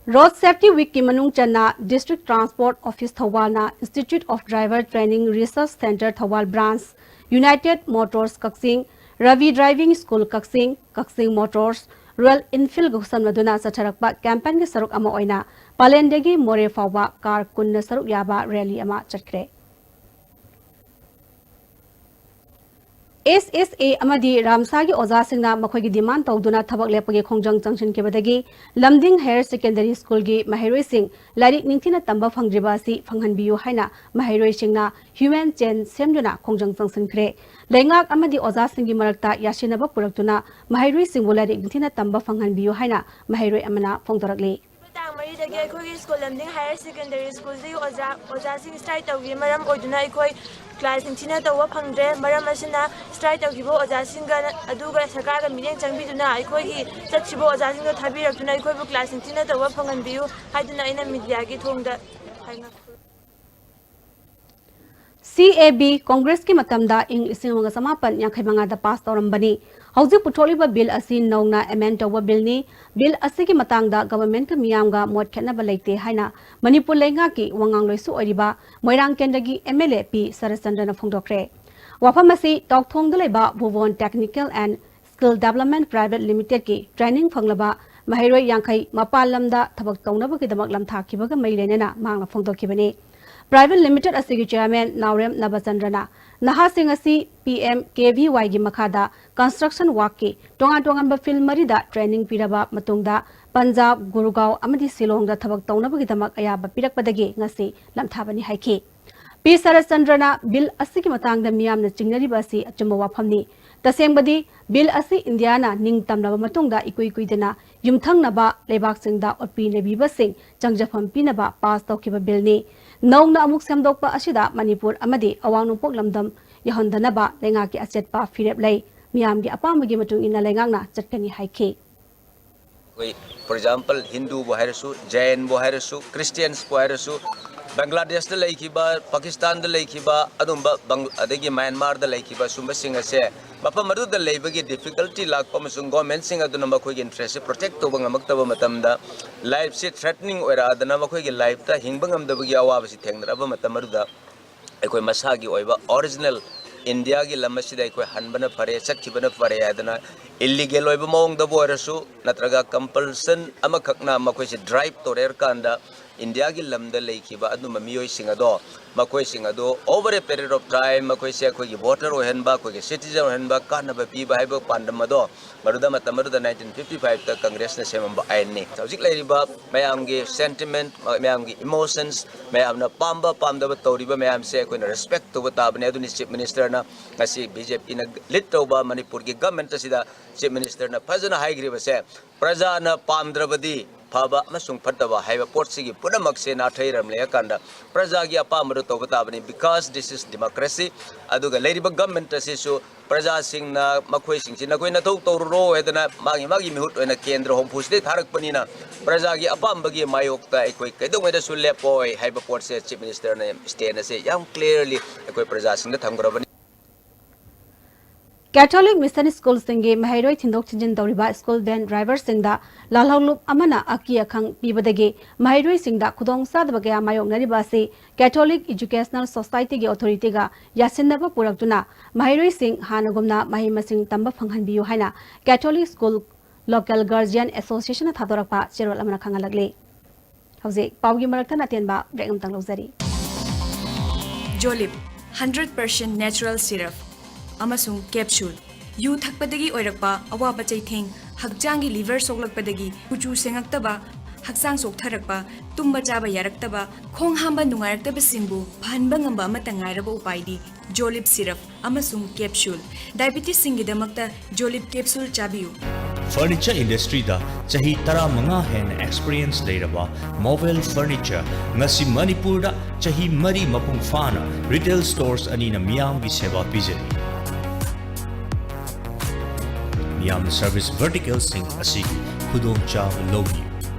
Road Safety Weekꯀꯤ ꯃꯅꯨꯡ ꯆꯟꯅ District Transport Office ꯊꯧꯕꯥꯜꯅ Institute of Driver Training Research Centre ꯊꯧꯕꯥꯜ Branch, United Motors ꯀꯛꯆꯤꯡ, ꯔꯕꯤ ꯗ꯭ꯔꯥꯏꯚꯤꯡ ꯁ꯭ꯀꯨꯜ ꯀꯛꯆꯤꯡ, ꯀꯛꯆꯤꯡ ꯃꯣꯇꯣꯔꯁ, ꯔꯣꯌꯦꯜ ꯏꯟꯐꯤꯜꯒ ꯈꯨꯠꯁꯝꯅꯗꯨꯅ ꯆꯠꯊꯔꯛꯄ ꯀꯦꯝꯄꯦꯟꯒꯤ ꯁꯔꯨꯛ ꯑꯃ ꯑꯣꯏꯅ ꯄꯥꯂꯦꯟꯗꯒꯤ ꯃꯣꯔꯦ ꯐꯥꯎꯕ ꯀꯥꯔ ꯀꯨꯟꯅ ꯁꯔꯨꯛ ꯌꯥꯕ ꯔꯦꯂꯤ ꯑꯃ ꯆꯠꯈ꯭ꯔꯦ꯫ ꯑꯦꯁ ꯑꯦꯁ ꯑꯦ ꯑꯃꯗꯤ ꯔꯥꯝꯁꯥꯒꯤ ꯑꯣꯖꯥꯁꯤꯡꯅ ꯃꯈꯣꯏꯒꯤ ꯗꯤꯃꯥꯟ ꯇꯧꯗꯨꯅ ꯊꯕꯛ ꯂꯦꯞꯄꯒꯤ ꯈꯣꯡꯖꯪ ꯆꯪꯁꯤꯟꯈꯤꯕꯗꯒꯤ ꯂꯝꯗꯤꯡ ꯍꯥꯌꯔ ꯁꯦꯀꯦꯟꯗꯔꯤ ꯁ꯭ꯀꯨꯜꯒꯤ ꯃꯍꯩꯔꯣꯏꯁꯤꯡ ꯂꯥꯏꯔꯤꯛ ꯅꯤꯡꯊꯤꯅ ꯇꯝꯕ ꯐꯪꯗ꯭ꯔꯤꯕ ꯑꯁꯤ ꯐꯪꯍꯟꯕꯤꯌꯨ ꯍꯥꯏꯅ ꯃꯍꯩꯔꯣꯏꯁꯤꯡꯅ ꯍ꯭ꯌꯨꯃꯦꯟ ꯆꯦꯟ ꯁꯦꯝꯗꯨꯅ ꯈꯣꯡꯖꯪ ꯆꯪꯁꯤꯟꯈ꯭ꯔꯦ꯫ ꯂꯩꯉꯥꯛ ꯑꯃꯗꯤ ꯑꯣꯖꯥꯁꯤꯡꯒꯤ ꯃꯔꯛꯇ ꯌꯥꯁꯤꯟꯅꯕ ꯄꯨꯔꯛꯇꯨꯅ ꯃꯍꯩꯔꯣꯏꯁꯤꯡꯕꯨ ꯂꯥꯏꯔꯤꯛ ꯅꯤꯡꯊꯤꯅ ꯇꯝꯕ ꯐꯪꯍꯟꯕꯤꯌꯨ ꯍꯥꯏꯅ ꯃꯍꯩꯔꯣꯏ ꯑꯃꯅ ꯐꯣꯡꯗꯣꯔꯛꯂꯤ꯫ ꯇꯥꯡ ꯃꯔꯤꯗꯒꯤ ꯑꯩꯈꯣꯏꯒꯤ ꯁ꯭ꯀꯨꯜ ꯂꯝꯗꯤꯡ ꯍꯥꯌꯔ ꯁꯦꯀꯦꯟꯗꯔꯤ ꯁ꯭ꯀꯨꯜꯁꯤꯒꯤ ꯑꯣꯖꯥ, ꯑꯣꯖꯥꯁꯤꯡ ꯁ꯭ꯇ꯭ꯔꯥꯏꯛ ꯇꯧꯈꯤꯕ ꯃꯔꯝ ꯑꯣꯏꯗꯨꯅ ꯑꯩꯈꯣꯏ ꯀ꯭ꯂꯥꯁ ꯅꯤꯡꯊꯤꯅ ꯇꯧꯕ ꯐꯪꯗ꯭ꯔꯦ꯫ ꯃꯔꯝ ꯑꯁꯤꯅ ꯁ꯭ꯇ꯭ꯔꯥꯏꯛ ꯇꯧꯈꯤꯕ ꯑꯣꯖꯥꯁꯤꯡꯒ ꯑꯗꯨꯒ ꯁꯔꯀꯥꯔꯒ ꯃꯤꯠꯌꯦꯡ ꯆꯪꯕꯤꯗꯨꯅ ꯑꯩꯈꯣꯏꯒꯤ ꯆꯠꯈꯤꯕ ꯑꯣꯖꯥꯁꯤꯡꯗꯣ ꯊꯥꯕꯤꯔꯛꯇꯨꯅ ꯑꯩꯈꯣꯏꯕꯨ ꯀ꯭ꯂꯥꯁ ꯅꯤꯡꯊꯤꯅ ꯇꯧꯕ ꯐꯪꯍꯟꯕꯤꯌꯨ ꯍꯥꯏꯗꯨꯅ ꯑꯩꯅ ꯃꯤꯗꯤꯌꯥꯒꯤ ꯊꯣꯡꯗ ꯍꯥꯏꯅ ꯁꯤ ꯑꯦ ꯕꯤ ꯀꯣꯡꯒ꯭ꯔꯦꯁꯀꯤ ꯃꯇꯝꯗ ꯏꯪ ꯂꯤꯁꯤꯡ ꯑꯃꯒ ꯆꯃꯥꯄꯟ ꯌꯥꯡꯈꯩ ꯃꯉꯥꯗ ꯄꯥꯁ ꯇꯧꯔꯝꯕꯅꯤ꯫ ꯍꯧꯖꯤꯛ ꯄꯨꯊꯣꯛꯂꯤꯕ ꯕꯤꯜ ꯑꯁꯤ ꯅꯧꯅ ꯑꯦꯃꯦꯟ ꯇꯧꯕ ꯕꯤꯜꯅꯤ꯫ ꯕꯤꯜ ꯑꯁꯤꯒꯤ ꯃꯇꯥꯡꯗ ꯒꯚꯔꯟꯃꯦꯟꯠꯀ ꯃꯤꯌꯥꯝꯒ ꯃꯣꯠ ꯈꯦꯠꯅꯕ ꯂꯩꯇꯦ ꯍꯥꯏꯅ ꯃꯅꯤꯄꯨꯔ ꯂꯩꯉꯥꯛꯀꯤ ꯋꯥꯉꯥꯡꯂꯣꯏꯁꯨ ꯑꯣꯏꯔꯤꯕ ꯃꯣꯏꯔꯥꯡ ꯀꯦꯟꯗ꯭ꯔꯒꯤ ꯑꯦꯝ ꯑꯦꯜ ꯑꯦ ꯄꯤ ꯁꯔꯠꯆꯟꯗ꯭ꯔꯅ ꯐꯣꯡꯗꯣꯛꯈ꯭ꯔꯦ꯫ ꯋꯥꯐꯝ ꯑꯁꯤ ꯇꯥꯎꯊꯣꯡꯗ ꯂꯩꯕ Bhubon Technical and Skill Development Private Limitedꯀꯤ ꯇ꯭ꯔꯦꯅꯤꯡ ꯐꯪꯂꯕ ꯃꯍꯩꯔꯣꯏ ꯌꯥꯡꯈꯩ ꯃꯄꯥꯟ ꯂꯝꯗ ꯊꯕꯛ ꯇꯧꯅꯕꯒꯤꯗꯃꯛ ꯂꯝꯊꯥꯈꯤꯕꯒ ꯃꯔꯤ ꯂꯩꯅꯅ ꯃꯍꯥꯛꯅ ꯐꯣꯡꯗꯣꯛꯈꯤꯕꯅꯤ꯫ ꯄ꯭ꯔꯥꯏꯚꯦꯠ ꯂꯤꯃꯤꯇꯦꯗ ꯑꯁꯤꯒꯤ ꯆꯦꯌꯔꯃꯦꯟ ꯅꯥꯎꯔꯦꯝ ꯅꯕꯆꯟꯗ꯭ꯔꯅ ꯅꯍꯥꯁꯤꯡ ꯑꯁꯤ ꯄꯤ ꯑꯦꯝ ꯀꯦ ꯚꯤ ꯋꯥꯏꯒꯤ ꯃꯈꯥꯗ ꯀꯟꯁꯇ꯭ꯔꯛꯁꯟ ꯋꯥꯛꯀꯤ ꯇꯣꯉꯥꯟ ꯇꯣꯉꯥꯟꯕ ꯐꯤꯜ ꯃꯔꯤꯗ ꯇ꯭ꯔꯦꯅꯤꯡ ꯄꯤꯔꯕ ꯃꯇꯨꯡꯗ ꯄꯟꯖꯥꯕ, ꯒꯨꯔꯒꯥꯎ ꯑꯃꯗꯤ ꯁꯤꯂꯣꯡꯗ ꯊꯕꯛ ꯇꯧꯅꯕꯒꯤꯗꯃꯛ ꯑꯌꯥꯕ ꯄꯤꯔꯛꯄꯗꯒꯤ ꯉꯁꯤ ꯂꯝꯊꯥꯕꯅꯤ ꯍꯥꯏꯈꯤ꯫ ꯄꯤ ꯁꯔꯠꯆꯟꯗ꯭ꯔꯅ ꯕꯤꯜ ꯑꯁꯤꯒꯤ ꯃꯇꯥꯡꯗ ꯃꯤꯌꯥꯝꯅ ꯆꯤꯡꯅꯔꯤꯕ ꯑꯁꯤ ꯑꯆꯨꯝꯕ ꯋꯥꯐꯝꯅꯤ꯫ ꯇꯁꯦꯡꯕꯗꯤ ꯕꯤꯜ ꯑꯁꯤ ꯏꯟꯗꯤꯌꯥꯅ ꯅꯤꯡꯇꯝꯂꯕ ꯃꯇꯨꯡꯗ ꯏꯀꯨꯏ ꯀꯨꯏꯗꯅ ꯌꯨꯝꯊꯪꯅꯕ ꯂꯩꯕꯥꯛꯁꯤꯡꯗ ꯑꯣꯠꯄꯤ ꯅꯩꯕꯤꯕꯁꯤꯡ ꯆꯪꯖꯐꯝ ꯄꯤꯅꯕ ꯄꯥꯁ ꯇꯧꯈꯤꯕ ꯕꯤꯜꯅꯤ꯫ ꯅꯧꯅ ꯑꯃꯨꯛ ꯁꯦꯝꯗꯣꯛꯄ ꯑꯁꯤꯗ ꯃꯅꯤꯄꯨꯔ ꯑꯃꯗꯤ ꯑꯋꯥꯡ ꯅꯣꯡꯄꯣꯛ ꯂꯝꯗꯝ ꯌꯧꯍꯟꯗꯅꯕ ꯂꯩꯉꯥꯛꯀꯤ ꯑꯆꯦꯠꯄ ꯐꯤꯔꯦꯞ ꯂꯩ꯫ ꯃꯤꯌꯥꯝꯒꯤ ꯑꯄꯥꯝꯕꯒꯤ ꯃꯇꯨꯡ ꯏꯟꯅ ꯂꯩꯉꯥꯛꯅ ꯆꯠꯀꯅꯤ ꯍꯥꯏꯈꯤ꯫ ꯑꯩꯈꯣꯏ, for example, ꯍꯤꯟꯗꯨꯕꯨ ꯍꯥꯏꯔꯁꯨ, ꯖꯩꯟꯕꯨ ꯍꯥꯏꯔꯁꯨ, ꯈ꯭ꯔꯤꯁꯇꯤꯌꯥꯟꯁꯄꯨ ꯍꯥꯏꯔꯁꯨ, ꯕꯪꯒ꯭ꯂꯥꯗꯦꯁꯇ ꯂꯩꯈꯤꯕ, ꯄꯥꯀꯤꯁꯇꯥꯟꯗ ꯂꯩꯈꯤꯕ, ꯑꯗꯨꯝꯕ ꯕꯪ-, ꯑꯗꯒꯤ ꯃ꯭ꯌꯥꯟꯃꯥꯔꯗ ꯂꯩꯈꯤꯕ ꯁꯨꯝꯕꯁꯤꯡ ꯑꯁꯦ ꯃꯐꯝ ꯑꯗꯨꯗ ꯂꯩꯕꯒꯤ difficulty ꯂꯥꯛꯄ ꯑꯃꯁꯨꯡ governmentꯁꯤꯡ ꯑꯗꯨꯅ ꯃꯈꯣꯏꯒꯤ interestꯁꯦ protect ꯇꯧꯕ ꯉꯝꯃꯛꯇꯕ ꯃꯇꯝꯗ, lifeꯁꯦ threatening ꯑꯣꯏꯔꯛꯑꯗꯅ ꯃꯈꯣꯏꯒꯤ lifeꯇ ꯍꯤꯡꯕ ꯉꯝꯗꯕꯒꯤ ꯑꯋꯥꯕꯁꯤ ꯊꯦꯡꯅꯔꯛꯑꯕ ꯃꯇꯝ ꯑꯗꯨꯗ, ꯑꯩꯈꯣꯏ ꯃꯁꯥꯒꯤ ꯑꯣꯏꯕ original ꯏꯟꯗꯤꯌꯥꯒꯤ ꯂꯝ ꯑꯁꯤꯗ ꯑꯩꯈꯣꯏ ꯍꯟꯕꯅ ꯐꯔꯦ, ꯆꯠꯈꯤꯕꯅ ꯐꯔꯦ ꯍꯥꯏꯗꯅ ꯏꯜꯂꯤꯒꯦꯜ ꯑꯣꯏꯕ ꯃꯑꯣꯡꯗꯕꯨ ꯑꯣꯏꯔꯁꯨ ꯅꯠꯇ꯭ꯔꯒ ꯀꯝꯄꯜꯁꯟ ꯑꯃꯈꯛꯅ ꯃꯈꯣꯏꯁꯦ ꯗ꯭ꯔꯥꯏꯚ ꯇꯧꯔꯦ ꯍꯥꯏꯔꯀꯥꯟꯗ ꯏꯟꯗꯤꯌꯥꯒꯤ ꯂꯝꯗ ꯂꯩꯈꯤꯕ ꯑꯗꯨꯝꯕ ꯃꯤꯑꯣꯏꯁꯤꯡ ꯑꯗꯣ ꯃꯈꯣꯏꯁꯤꯡ ꯑꯗꯨ over a period of time ꯃꯈꯣꯏꯁꯦ ꯑꯩꯈꯣꯏꯒꯤ ꯚꯣꯇꯔ ꯑꯣꯏꯍꯟꯕ, ꯑꯩꯈꯣꯏꯒꯤ ꯁꯤꯇꯤꯖꯟ ꯑꯣꯏꯍꯟꯕ, ꯀꯥꯟꯅꯕ ꯄꯤꯕ ꯍꯥꯏꯕ ꯄꯥꯟꯗꯝ ꯑꯗꯣ ꯃꯗꯨꯗ ꯃꯇꯝ ꯑꯗꯨꯗ ꯅꯥꯏꯟꯇꯤꯟ ꯐꯤꯐꯇꯤ ꯐꯥꯏꯚꯇ ꯀꯪꯒ꯭ꯔꯦꯁꯅ ꯁꯦꯝꯃꯝꯕ ꯑꯥꯏꯟꯅꯤ꯫ ꯍꯧꯖꯤꯛ ꯂꯩꯔꯤꯕ ꯃꯌꯥꯝꯒꯤ ꯁꯦꯟꯇꯤꯃꯦꯟ, ꯃꯌꯥꯝꯒꯤ ꯏꯃꯣꯁꯟꯁ, ꯃꯌꯥꯝꯅ ꯄꯥꯝꯕ ꯄꯥꯝꯗꯕ ꯇꯧꯔꯤꯕ ꯃꯌꯥꯝꯁꯦ ꯑꯩꯈꯣꯏꯅ ꯔꯦꯁꯄꯦꯛ ꯇꯧꯕ ꯇꯥꯕꯅꯤ꯫ ꯑꯗꯨꯅꯤ ꯆꯤꯐ ꯃꯤꯅꯤꯁꯇꯔꯅ ꯉꯁꯤ ꯕꯤ ꯖꯦ ꯄꯤꯅ ꯂꯤꯗ ꯇꯧꯕ ꯃꯅꯤꯄꯨꯔꯒꯤ ꯒꯃꯦꯟꯠ ꯑꯁꯤꯗ ꯆꯤꯐ ꯃꯤꯅꯤꯁꯇꯔꯅ ꯐꯖꯅ ꯍꯥꯏꯈ꯭ꯔꯤꯕꯁꯦ꯫ ꯄ꯭ꯔꯖꯥꯅ ꯄꯥꯝꯗ꯭ꯔꯕꯗꯤ ꯐꯕ ꯑꯃꯁꯨꯡ ꯐꯠꯇꯕ ꯍꯥꯏꯕ ꯄꯣꯠꯁꯤꯒꯤ ꯄꯨꯝꯅꯃꯛꯁꯦ ꯅꯥꯊꯩꯔꯝꯂꯦ ꯍꯥꯏ ꯀꯥꯟꯗ ꯄ꯭ꯔꯖꯥꯒꯤ ꯑꯄꯥꯝꯕꯗꯨ ꯇꯧꯕ ꯇꯥꯕꯅꯤ, because this is democracy꯫ ꯑꯗꯨꯒ ꯂꯩꯔꯤꯕ ꯒꯃꯦꯟꯠ ꯑꯁꯤꯁꯨ ꯄ꯭ꯔꯖꯥꯁꯤꯡꯅ ꯃꯈꯣꯏꯁꯤꯡꯁꯤ ꯅꯈꯣꯏ ꯅꯊꯧ ꯇꯧꯔꯨꯔꯣ ꯍꯥꯏꯗꯅ ꯃꯥꯒꯤ ꯃꯥꯒꯤ ꯃꯤꯍꯨꯠ ꯑꯣꯏꯅ ꯀꯦꯟꯗ꯭ꯔ ꯍꯨꯝꯐꯨꯁꯤꯗꯩ ꯊꯥꯔꯛꯄꯅꯤꯅ ꯄ꯭ꯔꯖꯥꯒꯤ ꯑꯄꯥꯝꯕꯒꯤ ꯃꯥꯌꯣꯛꯇ ꯑꯩꯈꯣꯏ ꯀꯩꯗꯧꯉꯩꯗꯁꯨ ꯂꯦꯞꯄꯣꯏ ꯍꯥꯏꯕ ꯄꯣꯠꯁꯦ ꯆꯤꯐ ꯃꯤꯅꯤꯁꯇꯔꯅ ꯁ꯭ꯇꯦꯟ ꯑꯁꯦ ꯌꯥꯝ ꯀ꯭ꯂꯤꯌꯔꯂꯤ ꯑꯩꯈꯣꯏ ꯄ꯭ꯔꯖꯥꯁꯤꯡꯗ ꯊꯝꯈ꯭ꯔꯕꯅꯤ꯫ ꯀꯦꯊꯣꯂꯤꯛ ꯃꯤꯁꯟ ꯁ꯭ꯀꯨꯜꯁꯤꯡꯒꯤ ꯃꯍꯩꯔꯣꯏ ꯊꯤꯟꯗꯣꯛ ꯊꯤꯟꯖꯤꯟ ꯇꯧꯔꯤꯕ ꯁ꯭ꯀꯨꯜ ꯚꯦꯟ ꯗ꯭ꯔꯥꯏꯚꯔꯁꯤꯡꯗ ꯂꯥꯜꯍꯧꯂꯨꯞ ꯑꯃꯅ ꯑꯀꯤ ꯑꯈꯪ ꯄꯤꯕꯗꯒꯤ ꯃꯍꯩꯔꯣꯏꯁꯤꯡꯗ ꯈꯨꯗꯣꯡꯆꯥꯗꯕ ꯀꯌꯥ ꯃꯥꯌꯣꯛꯅꯔꯤꯕ ꯑꯁꯤ ꯀꯦꯊꯣꯂꯤꯛ ꯏꯖꯨꯀꯦꯁꯅꯦꯜ ꯁꯣꯁꯥꯏꯇꯤꯒꯤ ꯑꯣꯊꯣꯔꯤꯇꯤꯒ ꯌꯥꯁꯤꯟꯅꯕ ꯄꯨꯔꯛꯇꯨꯅ ꯃꯍꯩꯔꯣꯏꯁꯤꯡ ꯍꯥꯟꯅꯒꯨꯝꯅ ꯃꯍꯩ ꯃꯁꯤꯡ ꯇꯝꯕ ꯐꯪꯍꯟꯕꯤꯌꯨ ꯍꯥꯏꯅ ꯀꯦꯊꯣꯂꯤꯛ ꯁ꯭ꯀꯨꯜ ꯂꯣꯀꯦꯜ ꯒꯥꯔꯖꯤꯌꯟ ꯑꯦꯁꯣꯁꯤꯌꯦꯁꯟꯅ ꯊꯥꯗꯣꯔꯛꯄ ꯆꯦꯔꯣꯜ ꯑꯃꯅ ꯈꯪꯍꯜꯂꯛꯂꯤ꯫ ꯍꯧꯖꯤꯛ ꯄꯥꯎꯒꯤ ꯃꯔꯛꯇ ꯑꯇꯦꯟꯕ ꯕ꯭ꯔꯦꯛ ꯑꯃꯇꯪ ꯂꯧꯖꯔꯤ꯫ Jolib, hundred percent natural syrup ꯑꯃꯁꯨꯡ capsule꯫ ꯌꯨ ꯊꯛꯄꯗꯒꯤ ꯑꯣꯏꯔꯛꯄ ꯑꯋꯥꯕ ꯆꯩꯊꯦꯡ, ꯍꯛꯆꯥꯡꯒꯤ liver ꯁꯣꯛꯂꯛꯄꯗꯒꯤ ꯀꯨꯆꯨ ꯁꯦꯡꯉꯛꯇꯕ, ꯍꯛꯆꯥꯡ ꯆꯣꯛꯊꯔꯛꯄ, ꯇꯨꯝꯕ ꯆꯥꯕ ꯌꯥꯔꯛꯇꯕ, ꯈꯣꯡ ꯍꯥꯝꯕ ꯅꯨꯡꯉꯥꯏꯔꯛꯇꯕꯁꯤꯡꯕꯨ ꯐꯍꯟꯕ ꯉꯝꯕ ꯑꯃꯠꯇ ꯉꯥꯏꯔꯕ ꯎꯄꯥꯏꯗꯤ Jolib syrup ꯑꯃꯁꯨꯡ capsule꯫ ꯗꯥꯏꯕꯤꯇꯤꯁꯁꯤꯡꯒꯤꯗꯃꯛꯇ Jolib capsule ꯆꯥꯕꯤꯌꯨ꯫ Furniture industryꯗ ꯆꯍꯤ ꯇꯔꯥꯃꯉꯥ ꯍꯦꯟꯅ experience ꯂꯩꯔꯕ Movel Furniture ꯉꯁꯤ ꯃꯅꯤꯄꯨꯔꯗ ꯆꯍꯤ ꯃꯔꯤ ꯃꯄꯨꯡ ꯐꯥꯅ retail stores ꯑꯅꯤꯅ ꯃꯤꯌꯥꯝꯒꯤ ꯁꯦꯕꯥ ꯄꯤꯖꯔꯤ꯫ ꯃꯤꯌꯥꯝꯅ service verticalꯁꯤꯡ ꯑꯁꯤꯒꯤ ꯈꯨꯗꯣꯡꯆꯥꯕ ꯂꯧꯕꯤꯌꯨ꯫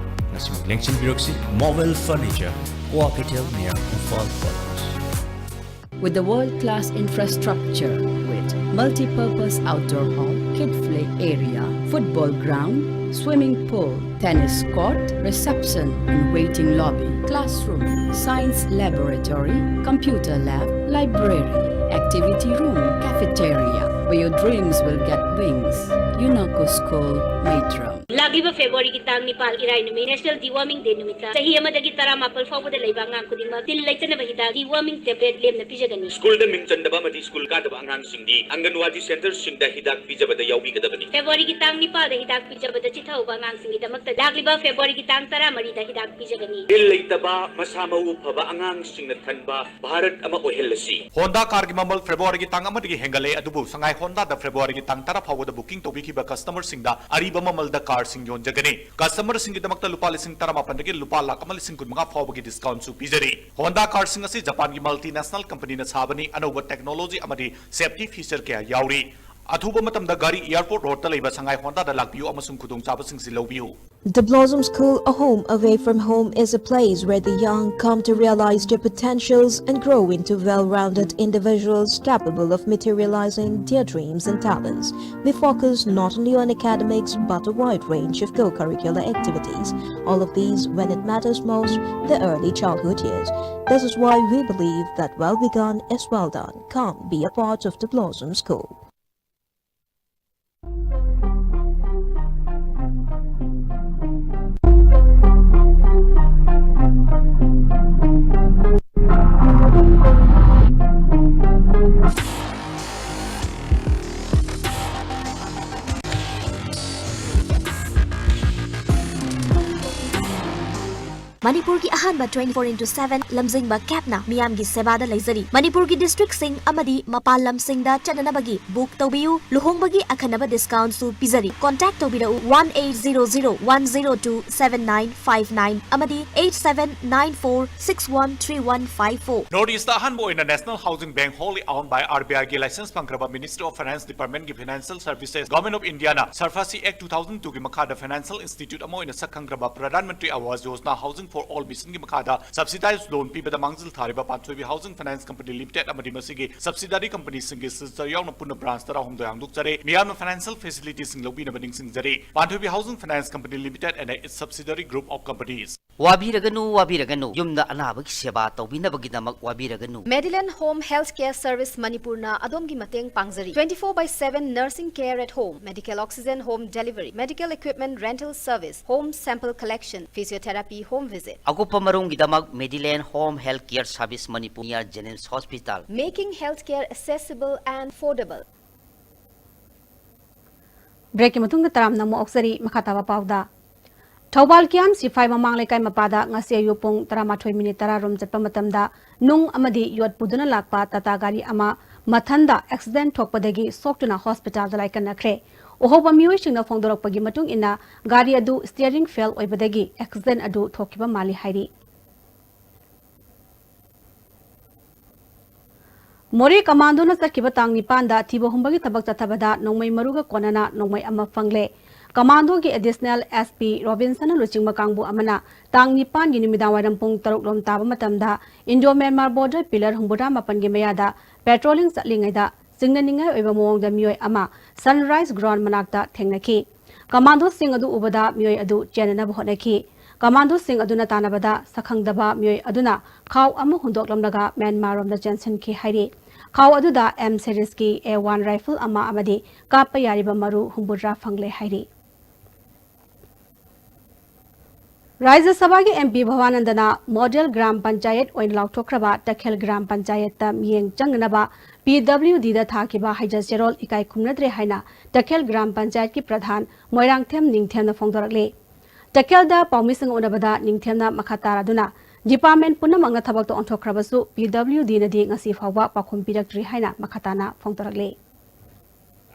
ꯉꯁꯤꯃꯛ ꯂꯦꯡꯁꯤꯟꯕꯤꯔꯛꯁꯤ, Movel Furniture, Kua Keitel near Imphal Quarters. With the world-class infrastructure with multi-purpose outdoor hall, kid play area, football ground, Swimming pool, tennis court, reception and waiting lobby, classroom, science laboratory, computer lab, library, activity room, cafeteria, where your dreams will get wings. UNACO School, Maitram. ꯂꯥꯛꯂꯤꯕ ꯐꯦꯕ꯭ꯔꯨꯋꯥꯔꯤꯒꯤ ꯇꯥꯡ ꯅꯤꯄꯥꯜ, ꯏꯔꯥꯏ ꯅꯨꯃꯤꯠ, National Deworming Day ꯅꯨꯃꯤꯠꯇ ꯆꯍꯤ ꯑꯃꯗꯒꯤ ꯇꯔꯥꯃꯥꯄꯜ ꯐꯥꯎꯕꯗ ꯂꯩꯕ ꯑꯉꯥꯡ ꯈꯨꯗꯤꯡꯃꯛ ꯇꯤꯜ ꯂꯩꯇꯅꯕ ꯍꯤꯗꯥꯛ Deworming Tablet ꯂꯦꯝꯅ ꯄꯤꯖꯒꯅꯤ꯫ ꯁ꯭ꯀꯨꯜꯗ ꯃꯤꯡ ꯆꯟꯗꯕ ꯑꯃꯗꯤ ꯁ꯭ꯀꯨꯜ ꯀꯥꯗꯕ ꯑꯉꯥꯡꯁꯤꯡꯗꯤ ꯑꯪꯒꯟꯋꯥꯗꯤ ꯁꯦꯟꯇꯔꯁꯤꯡꯗ ꯍꯤꯗꯥꯛ ꯄꯤꯖꯕꯗ ꯌꯥꯎꯕꯤꯒꯗꯕꯅꯤ꯫ ꯐꯦꯕ꯭ꯔꯨꯋꯥꯔꯤꯒꯤ ꯇꯥꯡ ꯅꯤꯄꯥꯜꯗ ꯍꯤꯗꯥꯛ ꯄꯤꯖꯕꯗ ꯆꯤꯊꯍꯧꯕ ꯑꯉꯥꯡꯁꯤꯡꯒꯤꯗꯃꯛꯇ ꯂꯥꯛꯂꯤꯕ ꯐꯦꯕ꯭ꯔꯨꯋꯥꯔꯤꯒꯤ ꯇꯥꯡ ꯇꯔꯥꯃꯔꯤꯗ ꯍꯤꯗꯥꯛ ꯄꯤꯖꯒꯅꯤ꯫ ꯇꯤꯜ ꯂꯩꯇꯕ, ꯃꯁꯥ ꯃꯎ ꯐꯕ ꯑꯉꯥꯡꯁꯤꯡꯅ ꯊꯟꯕ ꯚꯥꯔꯠ ꯑꯃ ꯑꯣꯏꯍꯜꯂꯁꯤ꯫ ꯍꯣꯟꯗꯥ ꯀꯥꯔꯒꯤ ꯃꯃꯜ ꯐꯦꯕ꯭ꯔꯨꯋꯥꯔꯤꯒꯤ ꯇꯥꯡ ꯑꯃꯗꯒꯤ ꯍꯦꯟꯒꯠꯂꯦ, ꯑꯗꯨꯕꯨ ꯁꯉꯥꯏ ꯍꯣꯟꯗꯥꯗ ꯐꯦꯕ꯭ꯔꯨꯋꯥꯔꯤꯒꯤ ꯇꯥꯡ ꯇꯔꯥ ꯐꯥꯎꯕꯗ ꯕꯨꯀꯤꯡ ꯇꯧꯕꯤꯈꯤꯕ ꯀꯁꯇꯃꯔꯁꯤꯡꯗ ꯑꯔꯤꯕ ꯃꯃꯜꯗ ꯀꯥꯔꯁꯤꯡ ꯌꯣꯟꯖꯒꯅꯤ꯫ ꯀꯁꯇꯃꯔꯁꯤꯡꯒꯤꯗꯃꯛꯇ ꯂꯨꯄꯥ ꯂꯤꯁꯤꯡ ꯇꯔꯥꯃꯥꯄꯟꯗꯒꯤ ꯂꯨꯄꯥ ꯂꯥꯈ ꯑꯃ ꯂꯤꯁꯤꯡ ꯀꯨꯟꯃꯉꯥ ꯐꯥꯎꯕꯒꯤ ꯗꯤꯁꯀꯥꯎꯟꯁꯨ ꯄꯤꯖꯔꯤ꯫ ꯍꯣꯟꯗꯥ ꯀꯥꯔꯁꯤꯡ ꯑꯁꯤ ꯖꯄꯥꯟꯒꯤ ꯃꯜꯇꯤ ꯅꯦꯁꯅꯦꯜ ꯀꯝꯄꯅꯤꯅ ꯁꯥꯕꯅꯤ꯫ ꯑꯅꯧꯕ ꯇꯦꯛꯅꯣꯂꯣꯖꯤ ꯑꯃꯗꯤ ꯁꯦꯐꯇꯤ ꯐꯤꯆꯔ ꯀꯌꯥ ꯌꯥꯎꯔꯤ꯫ ꯑꯊꯨꯕ ꯃꯇꯝꯗ ꯒꯥꯔꯤ ꯑꯦꯌꯔꯄꯣꯔꯠ ꯔꯣꯗꯇ ꯂꯩꯕ ꯁꯉꯥꯏ ꯍꯣꯟꯗꯥꯗ ꯂꯥꯛꯄꯤꯌꯨ ꯑꯃꯁꯨꯡ ꯈꯨꯗꯣꯡꯆꯥꯕꯁꯤꯡꯁꯤ ꯂꯧꯕꯤꯌꯨ꯫ The Blossom School, a home away from home, is a place where the young come to realize their potentials and grow into well-rounded individuals capable of materializing their dreams and talents. We focus not only on academics but a wide range of co-curricular activities, all of these when it matters most, the early childhood years. This is why we believe that well begun is well done. Come be a part of the Blossom School. ꯃꯅꯤꯄꯨꯔꯒꯤ ꯑꯍꯥꯟꯕ twenty four into seven ꯂꯝꯖꯤꯡꯕ ꯀꯦꯞꯅ ꯃꯤꯌꯥꯝꯒꯤ ꯁꯦꯕꯥꯗ ꯂꯩꯖꯔꯤ꯫ ꯃꯅꯤꯄꯨꯔꯒꯤ ꯗꯤꯁꯇ꯭ꯔꯤꯛꯁꯤꯡ ꯑꯃꯗꯤ ꯃꯄꯥꯟ ꯂꯝꯁꯤꯡꯗ ꯆꯠꯅꯅꯕꯒꯤ book ꯇꯧꯕꯤꯌꯨ꯫ ꯂꯨꯍꯣꯡꯕꯒꯤ ꯑꯈꯟꯅꯕ ꯗꯤꯁꯀꯥꯎꯟꯁꯨ ꯄꯤꯖꯔꯤ꯫ ꯀꯣꯟꯇꯦꯛ ꯇꯧꯕꯤꯔꯛꯎ one eight zero zero one zero two seven nine five nine ꯑꯃꯗꯤ eight seven nine four six one three one five four꯫ North East ꯑꯍꯥꯟꯕ ꯑꯣꯏꯅ National Housing Bank wholly owned by RBI ꯒꯤ license ꯐꯪꯈ꯭ꯔꯕ Ministry of Finance Department ꯀꯤ Financial Services, Government of India ꯅ SARFAESI Act two thousand two ꯒꯤ ꯃꯈꯥꯗ financial institute ꯑꯃ ꯑꯣꯏꯅ ꯁꯛ ꯈꯪꯈ꯭ꯔꯕ Pradhan Mantri Awas Yojana Housing for All Mission ꯒꯤ ꯃꯈꯥꯗ subsidized loan ꯄꯤꯕꯗ ꯃꯥꯡꯖꯤꯜ ꯊꯥꯔꯤꯕ ꯄꯥꯟꯊꯣꯏꯕꯤ Housing Finance Company Limited ꯑꯃꯗꯤ ꯃꯁꯤꯒꯤ subsidiary company ꯁꯤꯡꯒꯤ ꯁꯤꯜꯆꯔ ꯌꯥꯎꯅ ꯄꯨꯟꯅ branch ꯇꯔꯥꯍꯨꯝꯗꯣꯏ ꯍꯥꯡꯗꯣꯛꯆꯔꯦ꯫ ꯃꯤꯌꯥꯝꯅ financial facility ꯁꯤꯡ ꯂꯧꯕꯤꯅꯕ ꯅꯤꯡꯁꯤꯡꯖꯔꯤ꯫ Panthoibi Housing Finance Company Limited and its subsidiary group of companies. ꯋꯥꯕꯤꯔꯒꯅꯨ, ꯋꯥꯕꯤꯔꯒꯅꯨ꯫ ꯌꯨꯝꯗ ꯑꯅꯥꯕꯒꯤ ꯁꯦꯕꯥ ꯇꯧꯕꯤꯅꯕꯒꯤꯗꯃꯛ ꯋꯥꯕꯤꯔꯒꯅꯨ꯫ Medilane Home Health Care Service ꯃꯅꯤꯄꯨꯔꯅ ꯑꯗꯣꯝꯒꯤ ꯃꯇꯦꯡ ꯄꯥꯡꯖꯔꯤ꯫ Twenty four by seven nursing care at home, medical oxygen home delivery, medical equipment rental service, home sample collection, physiotherapy home visit. ꯑꯀꯨꯞꯄ ꯃꯔꯣꯜꯒꯤꯗꯃꯛ Medilane Home Health Care Service Manipur, near JNIMS Hospital. Making healthcare accessible and affordable. Break ꯀꯤ ꯃꯇꯨꯡꯗ ꯇꯔꯥꯝꯅ ꯑꯃꯨꯛ ꯑꯣꯛꯆꯔꯤ꯫ ꯃꯈꯥ ꯇꯥꯕ ꯄꯥꯎꯗ, ꯊꯧꯕꯥꯜ ꯀꯤꯌꯥꯝ ꯁꯤꯐꯥꯏ ꯃꯃꯥꯡ ꯂꯩꯀꯥꯏ ꯃꯄꯥꯗ ꯉꯁꯤ ꯑꯌꯨꯛ ꯄꯨꯡ ꯇꯔꯥꯃꯥꯊꯣꯏ ꯃꯤꯅꯤꯠ ꯇꯔꯥ ꯔꯣꯝ ꯆꯠꯄ ꯃꯇꯝꯗ ꯅꯨꯡ ꯑꯃꯗꯤ ꯌꯣꯠ ꯄꯨꯗꯨꯅ ꯂꯥꯛꯄ ꯇꯥꯇꯥ ꯒꯥꯔꯤ ꯑꯃ ꯃꯊꯟꯗ accident ꯊꯣꯛꯄꯗꯒꯤ ꯁꯣꯛꯇꯨꯅ hospital ꯗ ꯂꯥꯏꯀꯠꯅꯈ꯭ꯔꯦ꯫ ꯎꯍꯧꯕ ꯃꯤꯑꯣꯏꯁꯤꯡꯅ ꯐꯣꯡꯗꯣꯔꯛꯄꯒꯤ ꯃꯇꯨꯡ ꯏꯟꯅ, ꯒꯥꯔꯤ ꯑꯗꯨ steering fail ꯑꯣꯏꯕꯗꯒꯤ accident ꯑꯗꯨ ꯊꯣꯛꯈꯤꯕ ꯃꯥꯜꯂꯤ ꯍꯥꯏꯔꯤ꯫ ꯃꯣꯔꯦ ꯀꯃꯥꯟꯗꯣꯅ ꯆꯠꯈꯤꯕ ꯇꯥꯡ ꯅꯤꯄꯥꯟꯗ ꯊꯤꯕ ꯍꯨꯝꯕꯒꯤ ꯊꯕꯛ ꯆꯠꯊꯕꯗ ꯅꯣꯡꯃꯩ ꯃꯔꯨꯒ ꯀꯣꯟꯅꯅ ꯅꯣꯡꯃꯩ ꯑꯃ ꯐꯪꯂꯦ꯫ ꯀꯃꯥꯟꯗꯣꯒꯤ additional S P ꯔꯣꯕꯤꯟꯁꯟꯅ ꯂꯨꯆꯤꯡꯕ ꯀꯥꯡꯕꯨ ꯑꯃꯅ ꯇꯥꯡ ꯅꯤꯄꯥꯟꯒꯤ ꯅꯨꯃꯤꯗꯥꯡ ꯋꯥꯏꯔꯝ ꯄꯨꯡ ꯇꯔꯨꯛ ꯂꯣꯝ ꯇꯥꯕ ꯃꯇꯝꯗ Indo Myanmar border pillar ꯍꯨꯝꯐꯨꯇꯔꯥ ꯃꯥꯄꯟꯒꯤ ꯃꯌꯥꯗ patrolling ꯆꯠꯂꯤꯉꯩꯗ ꯆꯤꯡꯅꯅꯤꯡꯉꯥꯏ ꯑꯣꯏꯕ ꯃꯑꯣꯡꯗ ꯃꯤꯑꯣꯏ ꯑꯃ Sunrise Ground ꯃꯅꯥꯛꯇ ꯊꯦꯡꯅꯈꯤ꯫ ꯀꯃꯥꯟꯗꯣꯁꯤꯡ ꯑꯗꯨ ꯎꯕꯗ ꯃꯤꯑꯣꯏ ꯑꯗꯨ ꯆꯦꯟꯅꯅꯕ ꯍꯣꯠꯅꯈꯤ꯫ ꯀꯃꯥꯟꯗꯣꯁꯤꯡ ꯑꯗꯨꯅ ꯇꯥꯟꯅꯕꯗ ꯁꯛꯈꯪꯗꯕ ꯃꯤꯑꯣꯏ ꯑꯗꯨꯅ ꯈꯥꯎ ꯑꯃ ꯍꯨꯟꯗꯣꯛꯂꯝꯂꯒ ꯃ꯭ꯌꯥꯟꯃꯥꯔ ꯔꯣꯝꯗ ꯆꯦꯟꯁꯤꯟꯈꯤ ꯍꯥꯏꯔꯤ꯫ ꯈꯥꯎ ꯑꯗꯨꯗ M series ꯀꯤ A one rifle ꯑꯃ ꯑꯃꯗꯤ ꯀꯥꯞꯄ ꯌꯥꯔꯤꯕ ꯃꯔꯨ ꯍꯨꯝꯐꯨꯇꯔꯥ ꯐꯪꯂꯦ ꯍꯥꯏꯔꯤ꯫ ꯔꯥꯖ꯭ꯌ ꯁꯚꯥꯒꯤ M P ꯚꯋꯥꯅꯟꯗꯅ model gram panchayat ꯑꯣꯏꯅ ꯂꯥꯎꯊꯣꯛꯈ꯭ꯔꯕ ꯇꯈꯦꯜ ꯒ꯭ꯔꯥꯝ ꯄꯟꯆꯥꯌꯠꯇ ꯃꯤꯠꯌꯦꯡ ꯆꯪꯅꯅꯕ P W D ꯗ ꯊꯥꯈꯤꯕ ꯍꯩꯖ ꯆꯦꯔꯣꯜ ꯏꯀꯥꯏ ꯈꯨꯝꯅꯗ꯭ꯔꯦ ꯍꯥꯏꯅ ꯇꯈꯦꯜ ꯒ꯭ꯔꯥꯝ ꯄꯟꯆꯥꯌꯠꯀꯤ ꯄ꯭ꯔꯙꯥꯟ ꯃꯣꯏꯔꯥꯡꯊꯦꯝ ꯅꯤꯡꯊꯦꯝꯅ ꯐꯣꯡꯗꯣꯔꯛꯂꯤ꯫ ꯇꯈꯦꯜꯗ ꯄꯥꯎꯃꯤꯁꯤꯡꯒ ꯎꯅꯕꯗ ꯅꯤꯡꯊꯦꯝꯅ ꯃꯈꯥ ꯇꯥꯔꯗꯨꯅ, department ꯄꯨꯝꯅꯃꯛꯅ ꯊꯕꯛꯇ ꯑꯣꯟꯊꯣꯛꯈ꯭ꯔꯕꯁꯨ P W D ꯅꯗꯤ ꯉꯁꯤ ꯐꯥꯎꯕ ꯄꯥꯎꯈꯨꯝ ꯄꯤꯔꯛꯇ꯭ꯔꯤ ꯍꯥꯏꯅ ꯃꯈꯥ ꯇꯥꯅ ꯐꯣꯡꯗꯣꯔꯛꯂꯤ꯫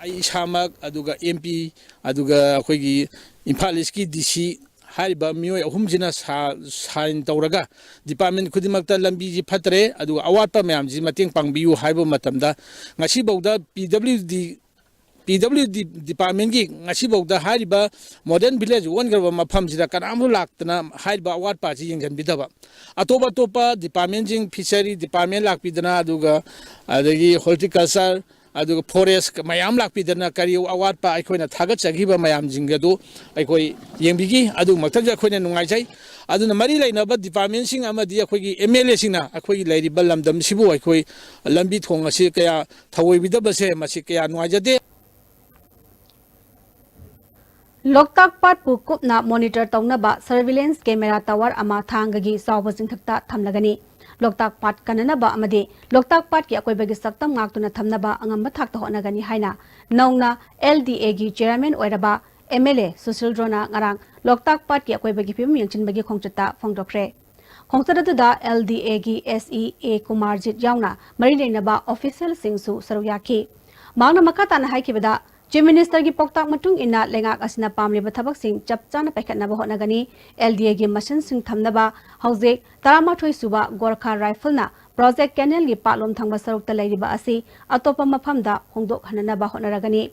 ꯑꯩ ꯏꯁꯥꯃꯛ, ꯑꯗꯨꯒ M P, ꯑꯗꯨꯒ ꯑꯩꯈꯣꯏꯒꯤ ꯏꯝꯐꯥꯜ ꯏꯁꯀꯤ D C, ꯍꯥꯏꯔꯤꯕ ꯃꯤꯑꯣꯏ ꯑꯍꯨꯝꯁꯤꯅ ꯁꯥ-, sign ꯇꯧꯔꯒ department ꯈꯨꯗꯤꯡꯃꯛꯇ ꯂꯝꯕꯤꯁꯤ ꯐꯠꯇ꯭ꯔꯦ, ꯑꯗꯨꯒ ꯑꯋꯥꯠꯄ ꯃꯌꯥꯝꯁꯤ ꯃꯇꯦꯡ ꯄꯥꯡꯕꯤꯌꯨ ꯍꯥꯏꯕ ꯃꯇꯝꯗ, ꯉꯁꯤꯐꯥꯎꯗ P W D ꯄꯤ ꯗꯕ꯭ꯂꯤꯌꯨ ꯗꯤ ꯗꯤꯄꯥꯔꯠꯃꯦꯟꯒꯤ ꯉꯁꯤꯐꯥꯎꯗ ꯍꯥꯏꯔꯤꯕ ꯃꯣꯗꯔꯟ ꯚꯤꯂꯦꯖ ꯑꯣꯟꯈ꯭ꯔꯕ ꯃꯐꯝꯁꯤꯗ ꯀꯅꯥꯝꯁꯨ ꯂꯥꯛꯇꯅ ꯍꯥꯏꯔꯤꯕ ꯑꯋꯥꯠꯄ ꯑꯁꯤ ꯌꯦꯡꯁꯤꯟꯕꯤꯗꯕ꯫ ꯑꯇꯣꯞ ꯑꯇꯣꯞꯄ ꯗꯤꯄꯥꯔꯠꯃꯦꯟꯁꯤꯡ, ꯐꯤꯁꯔꯤ ꯗꯤꯄꯥꯔꯠꯃꯦꯟ ꯂꯥꯛꯄꯤꯗꯅ, ꯑꯗꯨꯒ ꯑꯗꯒꯤ ꯍꯣꯔꯇꯤꯀꯜꯆꯔ, ꯑꯗꯨꯒ ꯐꯣꯔꯦꯁ ꯃꯌꯥꯝ ꯂꯥꯛꯄꯤꯗꯅ ꯀꯔꯤ ꯑꯋꯥꯠꯄ ꯑꯩꯈꯣꯏꯅ ꯊꯥꯒꯠꯆꯈꯤꯕ ꯃꯌꯥꯝꯁꯤꯡ ꯑꯗꯨ ꯑꯩꯈꯣꯏ ꯌꯦꯡꯕꯤꯈꯤ꯫ ꯑꯗꯨꯃꯛꯇꯁꯨ ꯑꯩꯈꯣꯏꯅ ꯅꯨꯡꯉꯥꯏꯖꯩ꯫ ꯑꯗꯨꯅ ꯃꯔꯤ ꯂꯩꯅꯕ ꯗꯤꯄꯥꯔꯠꯃꯦꯟꯁꯤꯡ ꯑꯃꯗꯤ ꯑꯩꯈꯣꯏꯒꯤ ꯑꯦꯝ ꯑꯦꯜ ꯑꯦꯁꯤꯡꯅ ꯑꯩꯈꯣꯏꯒꯤ ꯂꯩꯔꯤꯕ ꯂꯝꯗꯝꯁꯤꯕꯨ ꯑꯩꯈꯣꯏ ꯂꯝꯕꯤ ꯊꯣꯡ ꯑꯁꯤ ꯀꯌꯥ ꯊꯧꯑꯣꯏꯕꯤꯗꯕꯁꯦ, ꯃꯁꯤ ꯀꯌꯥ ꯅꯨꯡꯉꯥꯏꯖꯗꯦ꯫ ꯂꯣꯛꯇꯥꯛ ꯄꯥꯠꯄꯨ ꯀꯨꯞꯅ ꯃꯣꯅꯤꯇꯔ ꯇꯧꯅꯕ ꯁꯔꯚꯤꯂꯦꯟꯁ ꯀꯦꯃꯦꯔꯥ ꯇꯋꯥꯔ ꯑꯃ ꯊꯥꯡꯒꯒꯤ ꯆꯥꯎꯕ ꯆꯤꯡꯊꯛꯇ ꯊꯝꯂꯒꯅꯤ꯫ ꯂꯣꯛꯇꯥꯛ ꯄꯥꯠ ꯀꯟꯅꯅꯕ ꯑꯃꯗꯤ ꯂꯣꯛꯇꯥꯛ ꯄꯥꯠꯀꯤ ꯑꯀꯣꯏꯕꯒꯤ ꯁꯛꯇꯝ ꯉꯥꯛꯇꯨꯅ ꯊꯝꯅꯕ ꯑꯉꯝꯕ ꯊꯥꯛꯇ ꯍꯣꯠꯅꯒꯅꯤ ꯍꯥꯏꯅ ꯅꯧꯅ ꯑꯦꯜ ꯗꯤ ꯑꯦꯒꯤ ꯆꯤꯌꯔꯃꯦꯟ ꯑꯣꯏꯔꯕ ꯑꯦꯝ ꯑꯦꯜ ꯑꯦ ꯁꯨꯁꯤꯜ ꯗ꯭ꯔꯣꯅ ꯉꯔꯥꯡ ꯂꯣꯛꯇꯥꯛ ꯄꯥꯠꯀꯤ ꯑꯀꯣꯏꯕꯒꯤ ꯐꯤꯕꯝ ꯌꯦꯡꯁꯤꯟꯕꯒꯤ ꯈꯣꯡꯆꯠꯇ ꯐꯣꯡꯗꯣꯛꯈ꯭ꯔꯦ꯫ ꯈꯣꯡꯆꯠ ꯑꯗꯨꯗ ꯑꯦꯜ ꯗꯤ ꯑꯦꯒꯤ ꯑꯦꯁ ꯏ ꯑꯦ ꯀꯨꯃꯥꯔꯖꯤꯠ ꯌꯥꯎꯅ ꯃꯔꯤ ꯂꯩꯅꯕ ꯑꯣꯐꯤꯁꯤꯌꯦꯜꯁꯤꯡꯁꯨ ꯁꯔꯨꯛ ꯌꯥꯈꯤ꯫ ꯃꯍꯥꯛꯅ ꯃꯈꯥ ꯇꯥꯅ ꯍꯥꯏꯈꯤꯕꯗ, ꯆꯤꯐ ꯃꯤꯅꯤꯁꯇꯔꯒꯤ ꯄꯥꯎꯇꯥꯛ ꯃꯇꯨꯡ ꯏꯟꯅ ꯂꯩꯉꯥꯛ ꯑꯁꯤꯅ ꯄꯥꯝꯂꯤꯕ ꯊꯕꯛꯁꯤꯡ ꯆꯞ ꯆꯥꯅ ꯄꯥꯏꯈꯠꯅꯕ ꯍꯣꯠꯅꯒꯅꯤ꯫ ꯑꯦꯜ ꯗꯤ ꯑꯦꯒꯤ ꯃꯁꯤꯟꯁꯤꯡ ꯊꯝꯅꯕ ꯍꯧꯖꯤꯛ ꯇꯔꯥꯃꯥꯊꯣꯏ ꯁꯨꯕ ꯒꯣꯔꯈꯥ ꯔꯥꯏꯐꯜꯅ ꯄ꯭ꯔꯣꯖꯦꯛ ꯀꯦꯅꯦꯜꯒꯤ ꯄꯥꯛꯂꯣꯝ ꯊꯪꯕ ꯁꯔꯨꯛꯇ ꯂꯩꯔꯤꯕ ꯑꯁꯤ ꯑꯇꯣꯞꯄ ꯃꯐꯝꯗ ꯍꯣꯡꯗꯣꯛꯍꯟꯅꯅꯕ ꯍꯣꯠꯅꯔꯒꯅꯤ꯫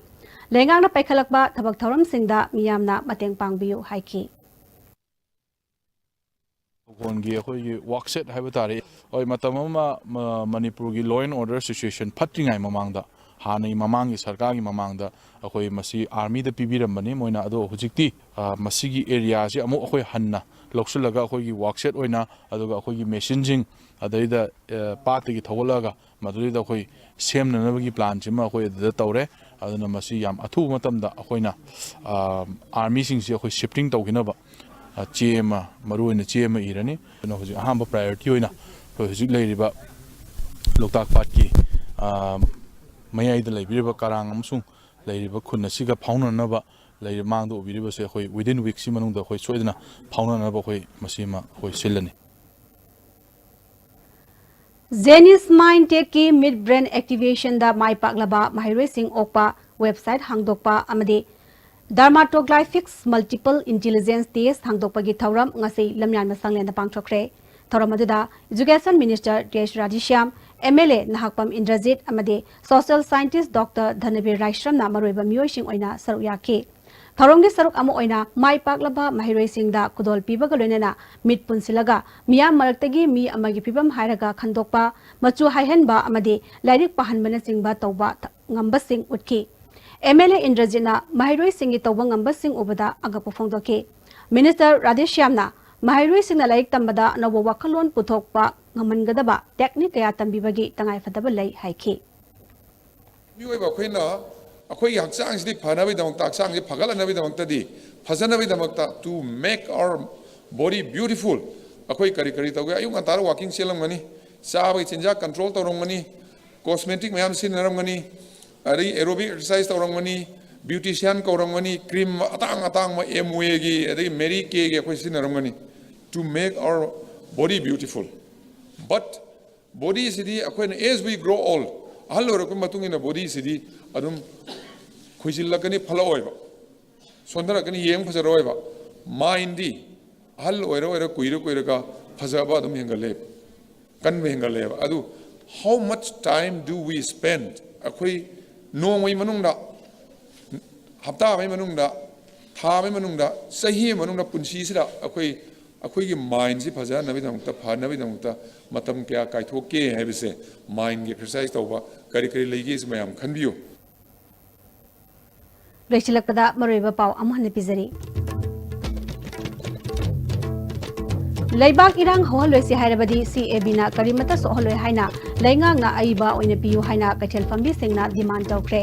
ꯂꯩꯉꯥꯛꯅ ꯄꯥꯏꯈꯠꯂꯛꯄ ꯊꯕꯛ ꯊꯧꯔꯝꯁꯤꯡꯗ ꯃꯤꯌꯥꯝꯅ ꯃꯇꯦꯡ ꯄꯥꯡꯕꯤꯌꯨ ꯍꯥꯏꯈꯤ꯫ ꯈꯣꯟꯒꯤ ꯑꯩꯈꯣꯏꯒꯤ ꯋꯥꯛꯁꯦꯠ ꯍꯥꯏꯕ ꯇꯥꯔꯦ꯫ ꯍꯣꯏ, ꯃꯇꯝ ꯑꯃ ꯃ- ꯃꯅꯤꯄꯨꯔꯒꯤ law and order situation ꯐꯠꯇ꯭ꯔꯤꯉꯩ ꯃꯃꯥꯡꯗ, ꯍꯥꯟꯅꯒꯤ ꯃꯃꯥꯡꯒꯤ ꯁꯔꯀꯥꯔꯒꯤ ꯃꯃꯥꯡꯗ ꯑꯩꯈꯣꯏ ꯃꯁꯤ ꯑꯥꯔꯃꯤꯗ ꯄꯤꯕꯤꯔꯝꯕꯅꯤ ꯃꯣꯏꯅ꯫ ꯑꯗꯣ ꯍꯧꯖꯤꯛꯇꯤ ꯑ, ꯃꯁꯤꯒꯤ ꯑꯦꯔꯤꯌꯥꯁꯤ ꯑꯃꯨꯛ ꯑꯩꯈꯣꯏ ꯍꯟꯅ ꯂꯧꯁꯤꯜꯂꯒ ꯑꯩꯈꯣꯏꯒꯤ ꯋꯥꯛꯁꯦꯠ ꯑꯣꯏꯅ, ꯑꯗꯨꯒ ꯑꯩꯈꯣꯏꯒꯤ ꯃꯦꯆꯤꯟꯁꯤꯡ, ꯑꯗꯩꯗ ꯑ, ꯄꯥꯠꯇꯒꯤ ꯊꯧꯒꯠꯂꯛꯑꯒ ꯃꯗꯨꯗꯩꯗ ꯑꯩꯈꯣꯏ ꯁꯦꯝꯅꯅꯕꯒꯤ ꯄ꯭ꯂꯥꯟꯁꯤꯃ ꯑꯩꯈꯣꯏ ꯑꯗꯨꯗ ꯇꯧꯔꯦ꯫ ꯑꯗꯨꯅ ꯃꯁꯤ ꯌꯥꯝ ꯑꯊꯨꯕ ꯃꯇꯝꯗ ꯑꯩꯈꯣꯏꯅ ꯑ, ꯑꯥꯔꯃꯤꯁꯤꯡꯁꯤ ꯑꯩꯈꯣꯏ ꯁꯤꯐꯇꯤꯡ ꯇꯧꯈꯤꯅꯕ ꯑ, ꯆꯦ ꯑꯃ, ꯃꯔꯨꯑꯣꯏꯅ ꯆꯦ ꯑꯃ ꯏꯔꯅꯤ꯫ ꯑꯗꯨꯅ ꯍꯧꯖꯤꯛ ꯑꯍꯥꯟꯕ ꯄ꯭ꯔꯥꯏꯌꯣꯔꯤꯇꯤ ꯑꯣꯏꯅ ꯑꯩꯈꯣꯏ ꯍꯧꯖꯤꯛ ꯂꯩꯔꯤꯕ ꯂꯣꯛꯇꯥꯛ ꯄꯥꯠꯀꯤ ꯑ, ꯃꯌꯥꯏꯗ ꯂꯩꯕꯤꯔꯤꯕ ꯀꯔꯥꯡ ꯑꯃꯁꯨꯡ ꯂꯩꯔꯤꯕ ꯈꯨꯟ ꯑꯁꯤꯒ ꯐꯥꯎꯅꯅꯕ, ꯂꯩꯔꯤꯕ ꯃꯥꯡꯗ ꯎꯕꯤꯔꯤꯕꯁꯦ ꯑꯩꯈꯣꯏ within week ꯁꯤ ꯃꯅꯨꯡꯗ ꯑꯩꯈꯣꯏ ꯁꯣꯏꯗꯅ ꯐꯥꯎꯅꯅꯕ ꯑꯩꯈꯣꯏ ꯃꯁꯤꯃ ꯑꯩꯈꯣꯏ ꯁꯤꯜꯂꯅꯤ꯫ ꯖꯦꯅꯤꯁ ꯃꯥꯏꯟ ꯇꯦꯛꯀꯤ ꯃꯤꯠ ꯕ꯭ꯔꯦꯟ ꯑꯦꯛꯇꯤꯚꯦꯁꯟꯗ ꯃꯥꯏ ꯄꯥꯛꯂꯕ ꯃꯍꯩꯔꯣꯏꯁꯤꯡ ꯑꯣꯛꯄ ꯋꯦꯕꯁꯥꯏꯠ ꯍꯥꯡꯗꯣꯛꯄ ꯑꯃꯗꯤ Dermatoglyphics Multiple Intelligence Test ꯍꯥꯡꯗꯣꯛꯄꯒꯤ ꯊꯧꯔꯝ ꯉꯁꯤ ꯂꯝꯌꯥꯟꯕ ꯁꯪꯂꯦꯟꯗ ꯄꯥꯡꯊꯣꯛꯈ꯭ꯔꯦ꯫ ꯊꯧꯔꯝ ꯑꯗꯨꯗ Education Minister ꯇꯦꯖ Radheshyam, M L A Nahakpam Indrajit ꯑꯃꯗꯤ social scientist Doctor ꯙꯅꯕꯤꯔ ꯔꯥꯏꯁ꯭ꯔꯝꯅ ꯃꯔꯨꯑꯣꯏꯕ ꯃꯤꯑꯣꯏꯁꯤꯡ ꯑꯣꯏꯅ ꯁꯔꯨꯛ ꯌꯥꯈꯤ꯫ ꯊꯧꯔꯝꯒꯤ ꯁꯔꯨꯛ ꯑꯃ ꯑꯣꯏꯅ ꯃꯥꯏ ꯄꯥꯛꯂꯕ ꯃꯍꯩꯔꯣꯏꯁꯤꯡꯗ ꯈꯨꯗꯣꯜ ꯄꯤꯕꯒ ꯂꯣꯏꯅꯅ ꯃꯤꯠ ꯄꯨꯟꯁꯤꯜꯂꯒ ꯃꯤꯌꯥꯝ ꯃꯔꯛꯇꯒꯤ ꯃꯤ ꯑꯃꯒꯤ ꯐꯤꯕꯝ ꯍꯥꯏꯔꯒ ꯈꯟꯗꯣꯛꯄ, ꯃꯆꯨ ꯍꯥꯏꯍꯟꯕ ꯑꯃꯗꯤ ꯂꯥꯏꯔꯤꯛ ꯄꯥꯍꯟꯕꯅꯆꯤꯡꯕ ꯇꯧꯕ ꯊ-, ꯉꯝꯕꯁꯤꯡ ꯎꯠꯈꯤ꯫ ꯑꯦꯝ ꯑꯦꯜ ꯑꯦ ꯏꯟꯗ꯭ꯔꯖꯤꯠꯅ ꯃꯍꯩꯔꯣꯏꯁꯤꯡꯒꯤ ꯇꯧꯕ ꯉꯝꯕꯁꯤꯡ ꯎꯕꯗ ꯑꯉꯛꯄ ꯐꯣꯡꯗꯣꯛꯈꯤ꯫ ꯃꯤꯅꯤꯁꯇꯔ ꯔꯥꯙꯦꯁ꯭ꯌꯥꯝꯅ ꯃꯍꯩꯔꯣꯏꯁꯤꯡꯅ ꯂꯥꯏꯔꯤꯛ ꯇꯝꯕꯗ ꯑꯅꯧꯕ ꯋꯥꯈꯜꯂꯣꯟ ꯄꯨꯊꯣꯛꯄ ꯉꯝꯍꯟꯒꯗꯕ technique ꯀꯌꯥ ꯇꯝꯕꯤꯕꯒꯤ ꯇꯉꯥꯏꯐꯗꯕ ꯂꯩ ꯍꯥꯏꯈꯤ꯫ ꯃꯤꯑꯣꯏꯕ ꯑꯩꯈꯣꯏꯅ ꯑꯩꯈꯣꯏꯒꯤ ꯍꯛꯆꯥꯡꯁꯤꯗꯤ ꯐꯅꯕꯒꯤꯗꯃꯛꯇ, ꯍꯛꯆꯥꯡꯁꯤ ꯐꯒꯠꯂꯅꯕꯒꯤꯗꯃꯛꯇꯗꯤ, ꯐꯖꯅꯕꯒꯤꯗꯃꯛꯇ, to make our body beautiful, ꯑꯩꯈꯣꯏ ꯀꯔꯤ ꯀꯔꯤ ꯇꯧꯒꯦ? ꯑꯌꯨꯛ ꯉꯟꯇꯥꯗ walking ꯆꯦꯜꯂꯝꯒꯅꯤ, ꯆꯥꯕꯒꯤ ꯆꯤꯟꯖꯥꯛ control ꯇꯧꯔꯝꯒꯅꯤ, cosmetic ꯃꯌꯥꯝ ꯁꯤꯖꯤꯟꯅꯔꯝꯒꯅꯤ, ꯑꯗꯒꯤ aerobic exercise ꯇꯧꯔꯝꯒꯅꯤ, beautician ꯀꯧꯔꯝꯒꯅꯤ, cream ꯑꯇꯥꯡ ꯑꯇꯥꯡꯕ Amwayꯒꯤ, ꯑꯗꯒꯤ Mary Kayꯒꯤ ꯑꯩꯈꯣꯏ ꯁꯤꯖꯤꯟꯅꯔꯝꯒꯅꯤ, to make our body beautiful. But bodyꯁꯤꯗꯤ ꯑꯩꯈꯣꯏꯅ, as we grow old, ꯑꯍꯜ ꯑꯣꯏꯔꯛꯄ ꯃꯇꯨꯡ ꯏꯟꯅ bodyꯁꯤꯗꯤ ꯑꯗꯨꯝ ꯈꯨꯏꯖꯤꯜꯂꯛꯀꯅꯤ, ꯐꯠꯂꯛꯑꯣꯏꯕ, ꯁꯣꯟꯊꯔꯛꯀꯅꯤ, ꯌꯦꯡ ꯐꯖꯔꯛꯑꯣꯏꯕ꯫ Mindꯗꯤ ꯑꯍꯜ ꯑꯣꯏꯔ ꯑꯣꯏꯔ, ꯀꯨꯏꯔ ꯀꯨꯏꯔꯒ ꯐꯖꯕ ꯑꯗꯨꯝ ꯍꯦꯟꯒꯠꯂꯦ, ꯀꯟꯕ ꯍꯦꯟꯒꯠꯂꯦꯕ꯫ ꯑꯗꯨ, how much time do we spend? ꯑꯩꯈꯣꯏ ꯅꯣꯡꯃꯒꯤ ꯃꯅꯨꯡꯗ, ꯍꯞꯇꯥ ꯑꯃꯒꯤ ꯃꯅꯨꯡꯗ, ꯊꯥ ꯑꯃꯒꯤ ꯃꯅꯨꯡꯗ, ꯆꯍꯤ ꯑꯃꯒꯤ ꯃꯅꯨꯡꯗ, ꯄꯨꯟꯁꯤꯁꯤꯗ ꯑꯩꯈꯣꯏ, ꯑꯩꯈꯣꯏꯒꯤ mindꯁꯤ ꯐꯖꯅꯕꯒꯤꯗꯃꯛꯇ, ꯐꯅꯕꯒꯤꯗꯃꯛꯇ ꯃꯇꯝ ꯀꯌꯥ ꯀꯥꯏꯊꯣꯛꯀꯦ ꯍꯥꯏꯕꯁꯦ, mindꯒꯤ exercise ꯇꯧꯕ ꯀꯔꯤ ꯀꯔꯤ ꯂꯩꯒꯦꯁꯤ ꯃꯌꯥꯝ ꯈꯟꯕꯤꯌꯨ꯫ ꯂꯣꯏꯁꯤꯜꯂꯛꯄꯗ ꯃꯔꯨꯑꯣꯏꯕ ꯄꯥꯎ ꯑꯃꯨꯛ ꯍꯟꯅ ꯄꯤꯖꯔꯤ꯫ ꯂꯩꯕꯥꯛ ꯏꯔꯥꯡ ꯍꯧꯍꯜꯂꯣꯏꯁꯤ ꯍꯥꯏꯔꯕꯗꯤ CABꯅ ꯀꯔꯤꯃꯠꯇ ꯁꯣꯛꯍꯜꯂꯣꯏ ꯍꯥꯏꯅ ꯂꯩꯉꯥꯛꯅ ꯑꯏꯕ ꯑꯣꯏꯅ ꯄꯤꯌꯨ ꯍꯥꯏꯅ ꯀꯩꯊꯦꯜ ꯐꯝꯕꯤꯁꯤꯡꯅ demand ꯇꯧꯈ꯭ꯔꯦ꯫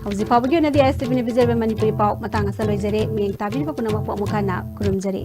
ꯍꯧꯖꯤꯛ ꯐꯥꯎꯕꯒꯤ ꯑꯣꯏꯅꯗꯤ STVꯅ ꯄꯤꯖꯔꯤꯕ ꯃꯅꯤꯄꯨꯔꯤ ꯄꯥꯎ ꯃꯇꯥꯡ ꯑꯁꯤꯗ ꯂꯣꯏꯖꯔꯦ꯫ ꯃꯤꯠꯌꯦꯡ ꯇꯥꯕꯤꯔꯤꯕ ꯄꯨꯝꯅꯃꯛꯄꯨ ꯑꯃꯨꯛ ꯍꯟꯅ ꯈꯨꯔꯨꯝꯖꯔꯤ꯫